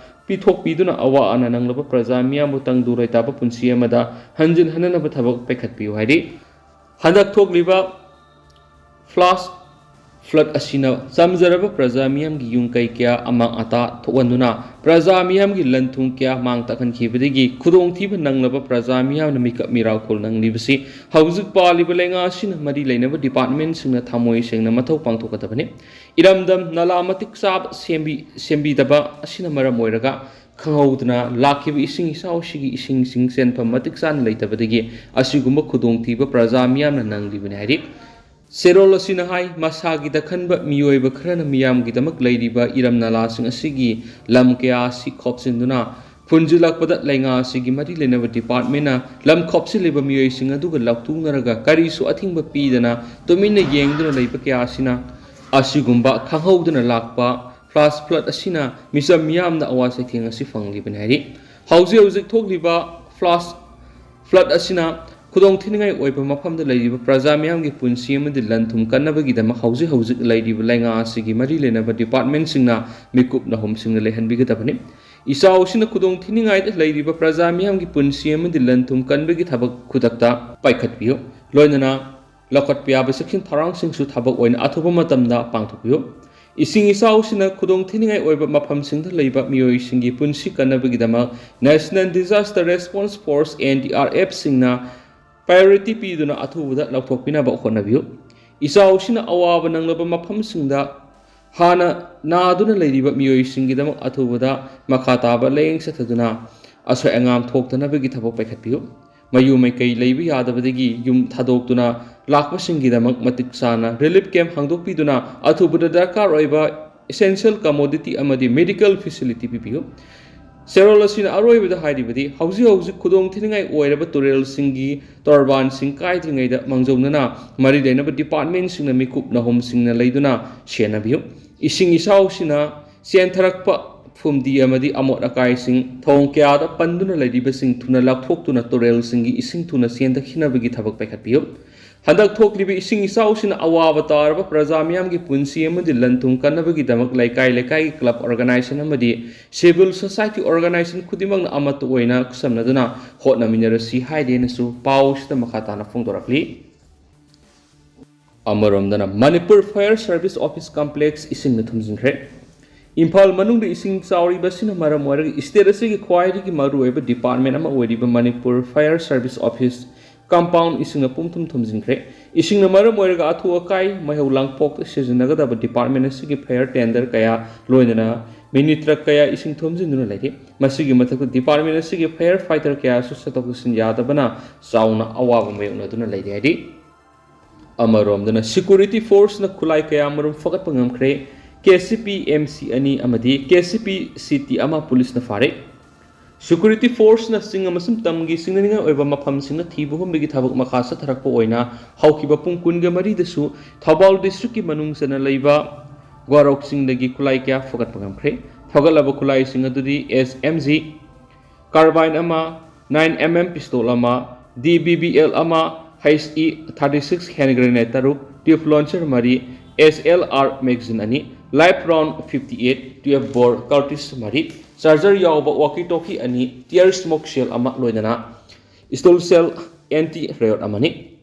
ꯄꯤꯊꯣꯛꯄꯤꯗꯨꯅ ꯑꯋꯥ ꯑꯅꯥ ꯅꯪꯂꯕ ꯄ꯭ꯔꯖꯥ ꯃꯤꯌꯥꯝꯕꯨ ꯇꯪꯗꯨ ꯂꯩꯇꯥꯕ ꯄꯨꯟꯁꯤ ꯑꯃꯗ ꯍꯟꯖꯤꯟ ꯍꯟꯅꯅꯕ ꯊꯕꯛ ꯄꯥꯏꯈꯠꯄꯤꯌꯨ ꯍꯥꯏꯔꯤ꯫ ꯍꯟꯗꯛ ꯊꯣꯛꯂꯤꯕ ꯐ꯭ꯂꯥꯁ ꯐ꯭ꯂꯠ ꯑꯁꯤꯅ ꯆꯝꯖꯔꯕ ꯄ꯭ꯔꯖꯥ ꯃꯤꯌꯥꯝꯒꯤ ꯌꯨꯝ ꯀꯩ ꯀꯌꯥ ꯑꯃꯥꯡ ꯑꯇꯥ ꯊꯣꯛꯍꯟꯗꯨꯅ ꯄ꯭ꯔꯖꯥ ꯃꯤꯌꯥꯝꯒꯤ ꯂꯟ ꯊꯨꯝ ꯀꯌꯥ ꯃꯥꯡ ꯇꯥꯛꯍꯟꯈꯤꯕꯗꯒꯤ ꯈꯨꯗꯣꯡꯊꯤꯕ ꯅꯪꯂꯕ ꯄ꯭ꯔꯖꯥ ꯃꯤꯌꯥꯝꯅ ꯃꯤꯀꯞ ꯃꯤꯔꯥꯎꯈꯣꯜ ꯅꯪꯂꯤꯕꯁꯤ ꯍꯧꯖꯤꯛ ꯄꯥꯜꯂꯤꯕ ꯂꯩꯉꯥꯛ ꯑꯁꯤꯅ ꯃꯔꯤ ꯂꯩꯅꯕ ꯗꯤꯄꯥꯔꯠꯃꯦꯟꯁꯤꯡꯅ ꯊꯃꯣꯏ ꯁꯦꯡꯅ ꯃꯊꯧ ꯄꯥꯡꯊꯣꯛꯀꯗꯕꯅꯤ꯫ ꯏꯔꯝꯗꯝ ꯅꯂꯥ ꯃꯇꯤꯛ ꯆꯥꯕ ꯁꯦꯝꯕꯤ-, ꯁꯦꯝꯕꯤꯗꯕ ꯑꯁꯤꯅ ꯃꯔꯝ ꯑꯣꯏꯔꯒ ꯈꯪꯍꯧꯗꯅ ꯂꯥꯛꯈꯤꯕ ꯏꯁꯤꯡ ꯏꯆꯥꯎꯁꯤꯒꯤ ꯏꯁꯤꯡꯁꯤꯡ ꯆꯦꯟꯐꯝ ꯃꯇꯤꯛ ꯆꯥꯅ ꯂꯩꯇꯕꯗꯒꯤ ꯑꯁꯤꯒꯨꯝꯕ ꯈꯨꯗꯣꯡꯊꯤꯕ ꯄ꯭ꯔꯖꯥ ꯃꯤꯌꯥꯝꯅ ꯅꯪꯂꯤꯕꯅꯤ ꯍꯥꯏꯔꯤ꯫ ꯆꯦꯔꯣꯜ ꯑꯁꯤꯅ ꯍꯥꯏ, ꯃꯁꯥꯒꯤꯗ ꯈꯟꯕ ꯃꯤꯑꯣꯏꯕ ꯈꯔꯅ ꯃꯤꯌꯥꯝꯒꯤꯗꯃꯛ ꯂꯩꯔꯤꯕ ꯏꯔꯝ ꯅꯂꯥꯁꯤꯡ ꯑꯁꯤꯒꯤ ꯂꯝ ꯀꯌꯥ ꯑꯁꯤ ꯈꯣꯞꯆꯤꯟꯗꯨꯅ ꯐꯨꯟꯖꯤꯜꯂꯛꯄꯗ ꯂꯩꯉꯥꯛ ꯑꯁꯤꯒꯤ ꯃꯔꯤ ꯂꯩꯅꯕ ꯗꯤꯄꯥꯔꯠꯃꯦꯟꯅ ꯂꯝ ꯈꯣꯞꯆꯤꯜꯂꯤꯕ ꯃꯤꯑꯣꯏꯁꯤꯡ ꯑꯗꯨꯒ ꯂꯥꯎꯊꯣꯛꯅꯔꯒ ꯀꯔꯤꯁꯨ ꯑꯊꯤꯡꯕ ꯄꯤꯗꯅ ꯇꯨꯃꯤꯟꯅ ꯌꯦꯡꯗꯨꯅ ꯂꯩꯕ ꯀꯌꯥ ꯑꯁꯤꯅ ꯑꯁꯤꯒꯨꯝꯕ ꯈꯪꯍꯧꯗꯅ ꯂꯥꯛꯄ ꯐ꯭ꯂꯥꯁ ꯐ꯭ꯂꯠ ꯑꯁꯤꯅ ꯃꯤꯆꯝ ꯃꯤꯌꯥꯝꯗ ꯑꯋꯥ ꯆꯩꯊꯦꯡ ꯑꯁꯤ ꯐꯪꯂꯤꯕꯅꯤ ꯍꯥꯏꯔꯤ꯫ ꯍꯧꯖꯤꯛ ꯍꯧꯖꯤꯛ ꯊꯣꯛꯂꯤꯕ ꯐ꯭ꯂꯥꯁ ꯐ꯭ꯂꯠ ꯑꯁꯤꯅ ꯈꯨꯗꯣꯡ ꯊꯤꯅꯤꯡꯉꯥꯏ ꯑꯣꯏꯕ ꯃꯐꯝꯗ ꯂꯩꯔꯤꯕ ꯄ꯭ꯔꯖꯥ ꯃꯤꯌꯥꯝꯒꯤ ꯄꯨꯟꯁꯤ ꯑꯃꯗꯤ ꯂꯟ ꯊꯨꯝ ꯀꯟꯅꯕꯒꯤꯗꯃꯛ ꯍꯧꯖꯤꯛ ꯍꯧꯖꯤꯛ ꯂꯩꯔꯤꯕ ꯂꯩꯉꯥꯛ ꯑꯁꯤꯒꯤ ꯃꯔꯤ ꯂꯩꯅꯕ ꯗꯤꯄꯥꯔꯠꯃꯦꯟꯁꯤꯡꯅ ꯃꯤꯀꯨꯞ ꯅꯍꯨꯝꯁꯤꯡꯅ ꯂꯩꯍꯟꯕꯤꯒꯗꯕꯅꯤ꯫ ꯏꯆꯥꯎ ꯑꯁꯤꯅ ꯈꯨꯗꯣꯡ ꯊꯤꯅꯤꯡꯉꯥꯏꯗ ꯂꯩꯔꯤꯕ ꯄ꯭ꯔꯖꯥ ꯃꯤꯌꯥꯝꯒꯤ ꯄꯨꯟꯁꯤ ꯑꯃꯗꯤ ꯂꯟ ꯊꯨꯝ ꯀꯟꯕꯒꯤ ꯊꯕꯛ ꯈꯨꯗꯛꯇ ꯄꯥꯏꯈꯠꯄꯤꯌꯨ꯫ ꯂꯣꯏꯅꯅ ꯂꯧꯈꯠꯄ ꯌꯥꯕ ꯆꯦꯛꯁꯤꯟ ꯊꯧꯔꯥꯡꯁꯤꯡꯁꯨ ꯊꯕꯛ ꯑꯣꯏꯅ ꯑꯊꯨꯕ ꯃꯇꯝꯗ ꯄꯥꯡꯊꯣꯛꯄꯤꯌꯨ꯫ ꯏꯁꯤꯡ ꯏꯆꯥꯎꯁꯤꯅ ꯈꯨꯗꯣꯡ ꯊꯤꯅꯤꯡꯉꯥꯏ ꯑꯣꯏꯕ ꯃꯐꯝꯁꯤꯡꯗ ꯂꯩꯕ ꯃꯤꯑꯣꯏꯁꯤꯡꯒꯤ ꯄꯨꯟꯁꯤ ꯀꯟꯅꯕꯒꯤꯗꯃꯛ National Disaster Response Force, N D R F, ꯁꯤꯡꯅ priority ꯄꯤꯗꯨꯅ ꯑꯊꯨꯕꯗ ꯂꯧꯊꯣꯛꯄꯤꯅꯕ ꯍꯣꯠꯅꯕꯤꯌꯨ꯫ ꯏꯆꯥꯎꯁꯤꯅ ꯑꯋꯥꯕ ꯅꯪꯂꯕ ꯃꯐꯝꯁꯤꯡꯗ ꯍꯥꯟꯅ ꯅꯥꯗꯨꯅ ꯂꯩꯔꯤꯕ ꯃꯤꯑꯣꯏꯁꯤꯡꯒꯤꯗꯃꯛ ꯑꯊꯨꯕꯗ ꯃꯈꯥ ꯇꯥꯕ ꯂꯥꯌꯦꯡ ꯆꯠꯊꯗꯨꯅ ꯑꯁꯣꯏ ꯑꯉꯥꯝ ꯊꯣꯛꯇꯅꯕꯒꯤ ꯊꯕꯛ ꯄꯥꯏꯈꯠꯄꯤꯌꯨ꯫ ꯃꯌꯨꯝ ꯃꯩꯀꯩ ꯂꯩꯕ ꯌꯥꯗꯕꯗꯒꯤ ꯌꯨꯝ ꯊꯥꯗꯣꯛꯇꯨꯅ ꯂꯥꯛꯄꯁꯤꯡꯒꯤꯗꯃꯛ ꯃꯇꯤꯛ ꯆꯥꯅ relief camp ꯍꯥꯡꯗꯣꯛꯄꯤꯗꯨꯅ ꯑꯊꯨꯕꯗ ꯗꯔꯀꯥꯔ ꯑꯣꯏꯕ essential commodity ꯑꯃꯗꯤ medical facility ꯄꯤꯕꯤꯌꯨ꯫ ꯆꯦꯔꯣꯜ ꯑꯁꯤꯅ ꯑꯔꯣꯏꯕꯗ ꯍꯥꯏꯔꯤꯕꯗꯤ, ꯍꯧꯖꯤꯛ ꯍꯧꯖꯤꯛ ꯈꯨꯗꯣꯡ ꯊꯤꯅꯤꯡꯉꯥꯏ ꯑꯣꯏꯔꯕ ꯇꯨꯔꯦꯜꯁꯤꯡꯒꯤ ꯇꯣꯔꯕꯥꯟꯁꯤꯡ ꯀꯥꯏꯗ꯭ꯔꯤꯉꯩꯗ ꯃꯥꯡꯖꯧꯅꯅ ꯃꯔꯤ ꯂꯩꯅꯕ department ꯁꯤꯡꯅ ꯃꯤꯀꯨꯞ ꯅꯍꯨꯝꯁꯤꯡꯅ ꯂꯩꯗꯨꯅ ꯁꯦꯟꯅꯕꯤꯌꯨ꯫ ꯏꯁꯤꯡ ꯏꯆꯥꯎꯁꯤꯅ ꯆꯦꯟꯊꯔꯛꯄ ꯐꯨꯝꯗꯤ ꯑꯃꯗꯤ ꯑꯃꯣꯠ ꯑꯀꯥꯏꯁꯤꯡ ꯊꯣꯡ ꯀꯌꯥꯗ ꯄꯟꯗꯨꯅ ꯂꯩꯔꯤꯕꯁꯤꯡ ꯊꯨꯅ ꯂꯥꯞꯊꯣꯛꯇꯨꯅ ꯇꯨꯔꯦꯜꯁꯤꯡꯒꯤ ꯏꯁꯤꯡ ꯊꯨꯅ ꯆꯦꯟꯊꯈꯤꯅꯕꯒꯤ ꯊꯕꯛ ꯄꯥꯏꯈꯠꯄꯤꯌꯨ꯫ ꯍꯟꯗꯛ ꯊꯣꯛꯂꯤꯕ ꯏꯁꯤꯡ ꯏꯆꯥꯎꯁꯤꯅ ꯑꯋꯥꯕ ꯇꯥꯔꯕ ꯄ꯭ꯔꯖꯥ ꯃꯤꯌꯥꯝꯒꯤ ꯄꯨꯟꯁꯤ ꯑꯃꯗꯤ ꯂꯟ ꯊꯨꯝ ꯀꯟꯅꯕꯒꯤꯗꯃꯛ ꯂꯩꯀꯥꯏ ꯂꯩꯀꯥꯏꯒꯤ club organization ꯑꯃꯗꯤ civil society organization ꯈꯨꯗꯤꯡꯃꯛꯅ ꯑꯃꯠꯇ ꯑꯣꯏꯅ ꯈꯨꯠꯁꯝꯅꯗꯨꯅ ꯍꯣꯠꯅꯃꯤꯟꯅꯔꯁꯤ ꯍꯥꯏꯗꯦꯅꯁꯨ ꯄꯥꯎꯁꯤꯗ ꯃꯈꯥ ꯇꯥꯅ ꯐꯣꯡꯗꯣꯔꯛꯂꯤ꯫ ꯑꯃꯔꯣꯝꯗꯅ Manipur Fire Service Office Complex ꯏꯁꯤꯡꯅ ꯊꯨꯝꯖꯤꯟꯈ꯭ꯔꯦ꯫ ꯏꯝꯐꯥꯜ ꯃꯅꯨꯡꯗ ꯏꯁꯤꯡ ꯆꯥꯎꯔꯤꯕꯁꯤꯅ ꯃꯔꯝ ꯑꯣꯏꯔꯒ state ꯑꯁꯤꯒꯤ ꯈ꯭ꯋꯥꯏꯗꯒꯤ ꯃꯔꯨꯑꯣꯏꯕ department ꯑꯃ ꯑꯣꯏꯔꯤꯕ Manipur Fire Service Office compound ꯏꯁꯤꯡꯅ ꯄꯨꯝꯊꯨꯝ ꯊꯨꯝꯖꯤꯟꯈ꯭ꯔꯦ꯫ ꯏꯁꯤꯡꯅ ꯃꯔꯝ ꯑꯣꯏꯔꯒ ꯑꯊꯨ ꯑꯀꯥꯏ ꯃꯩꯍꯧ ꯂꯥꯡꯄꯣꯛꯇ ꯁꯤꯖꯤꯟꯅꯒꯗꯕ department ꯑꯁꯤꯒꯤ fire tender ꯀꯌꯥ ꯂꯣꯏꯅꯅ mini truck ꯀꯌꯥ ꯏꯁꯤꯡ ꯊꯨꯝꯖꯤꯟꯗꯨꯅ ꯂꯩꯔꯤ꯫ ꯃꯁꯤꯒꯤ ꯃꯊꯛꯇ department ꯑꯁꯤꯒꯤ fire fighter ꯀꯌꯥꯁꯨ ꯆꯠꯊꯣꯛ ꯆꯠꯁꯤꯟ ꯌꯥꯗꯕꯅ ꯆꯥꯎꯅ ꯑꯋꯥꯕ ꯃꯥꯌꯣꯛꯅꯗꯨꯅ ꯂꯩꯔꯤ ꯍꯥꯏꯔꯤ꯫ ꯑꯃꯔꯣꯝꯗꯅ security force ꯅ ꯈꯨꯠꯂꯥꯏ ꯀꯌꯥ ꯃꯔꯨꯝ ꯐꯒꯠꯄ ꯉꯝꯈ꯭ꯔꯦ꯫ KCP MC ꯑꯅꯤ ꯑꯃꯗꯤ KCP CT ꯑꯃ ꯄꯨꯂꯤꯁꯅ ꯐꯥꯔꯦ꯫ Security force ꯅ ꯆꯤꯡ ꯑꯃꯁꯨꯡ ꯇꯝꯒꯤ ꯆꯤꯡꯅꯅꯤꯡꯉꯥꯏ ꯑꯣꯏꯕ ꯃꯐꯝꯁꯤꯡꯗ ꯊꯤꯕ ꯍꯨꯝꯕꯒꯤ ꯊꯕꯛ ꯃꯈꯥ ꯆꯠꯊꯔꯛꯄ ꯑꯣꯏꯅ ꯍꯧꯈꯤꯕ ꯄꯨꯡ ꯀꯨꯟꯒ ꯃꯔꯤꯗꯁꯨ ꯊꯧꯕꯥꯜ district ꯀꯤ ꯃꯅꯨꯡ ꯆꯟꯅ ꯂꯩꯕ ꯒ꯭ꯋꯥꯔꯣꯛ ꯆꯤꯡꯗꯒꯤ ꯈꯨꯠꯂꯥꯏ ꯀꯌꯥ ꯐꯒꯠꯄ ꯉꯝꯈ꯭ꯔꯦ꯫ ꯐꯒꯠꯂꯕ ꯈꯨꯠꯂꯥꯏꯁꯤꯡ ꯑꯗꯨꯗꯤ SMG carbine ꯑꯃ, nine MM pistol ꯑꯃ, DBBL ꯑꯃ, HE thirty six hand grenade ꯇꯔꯨꯛ, tube launcher ꯃꯔꯤ, SLR magazine ꯑꯅꯤ, live round fifty eight, twelve bore cartridge ꯃꯔꯤ, charger ꯌꯥꯎꯕ walkie talkie ꯑꯅꯤ, tear smoke shell ꯑꯃ ꯂꯣꯏꯅꯅ Steel Cell anti riot ꯑꯃꯅꯤ꯫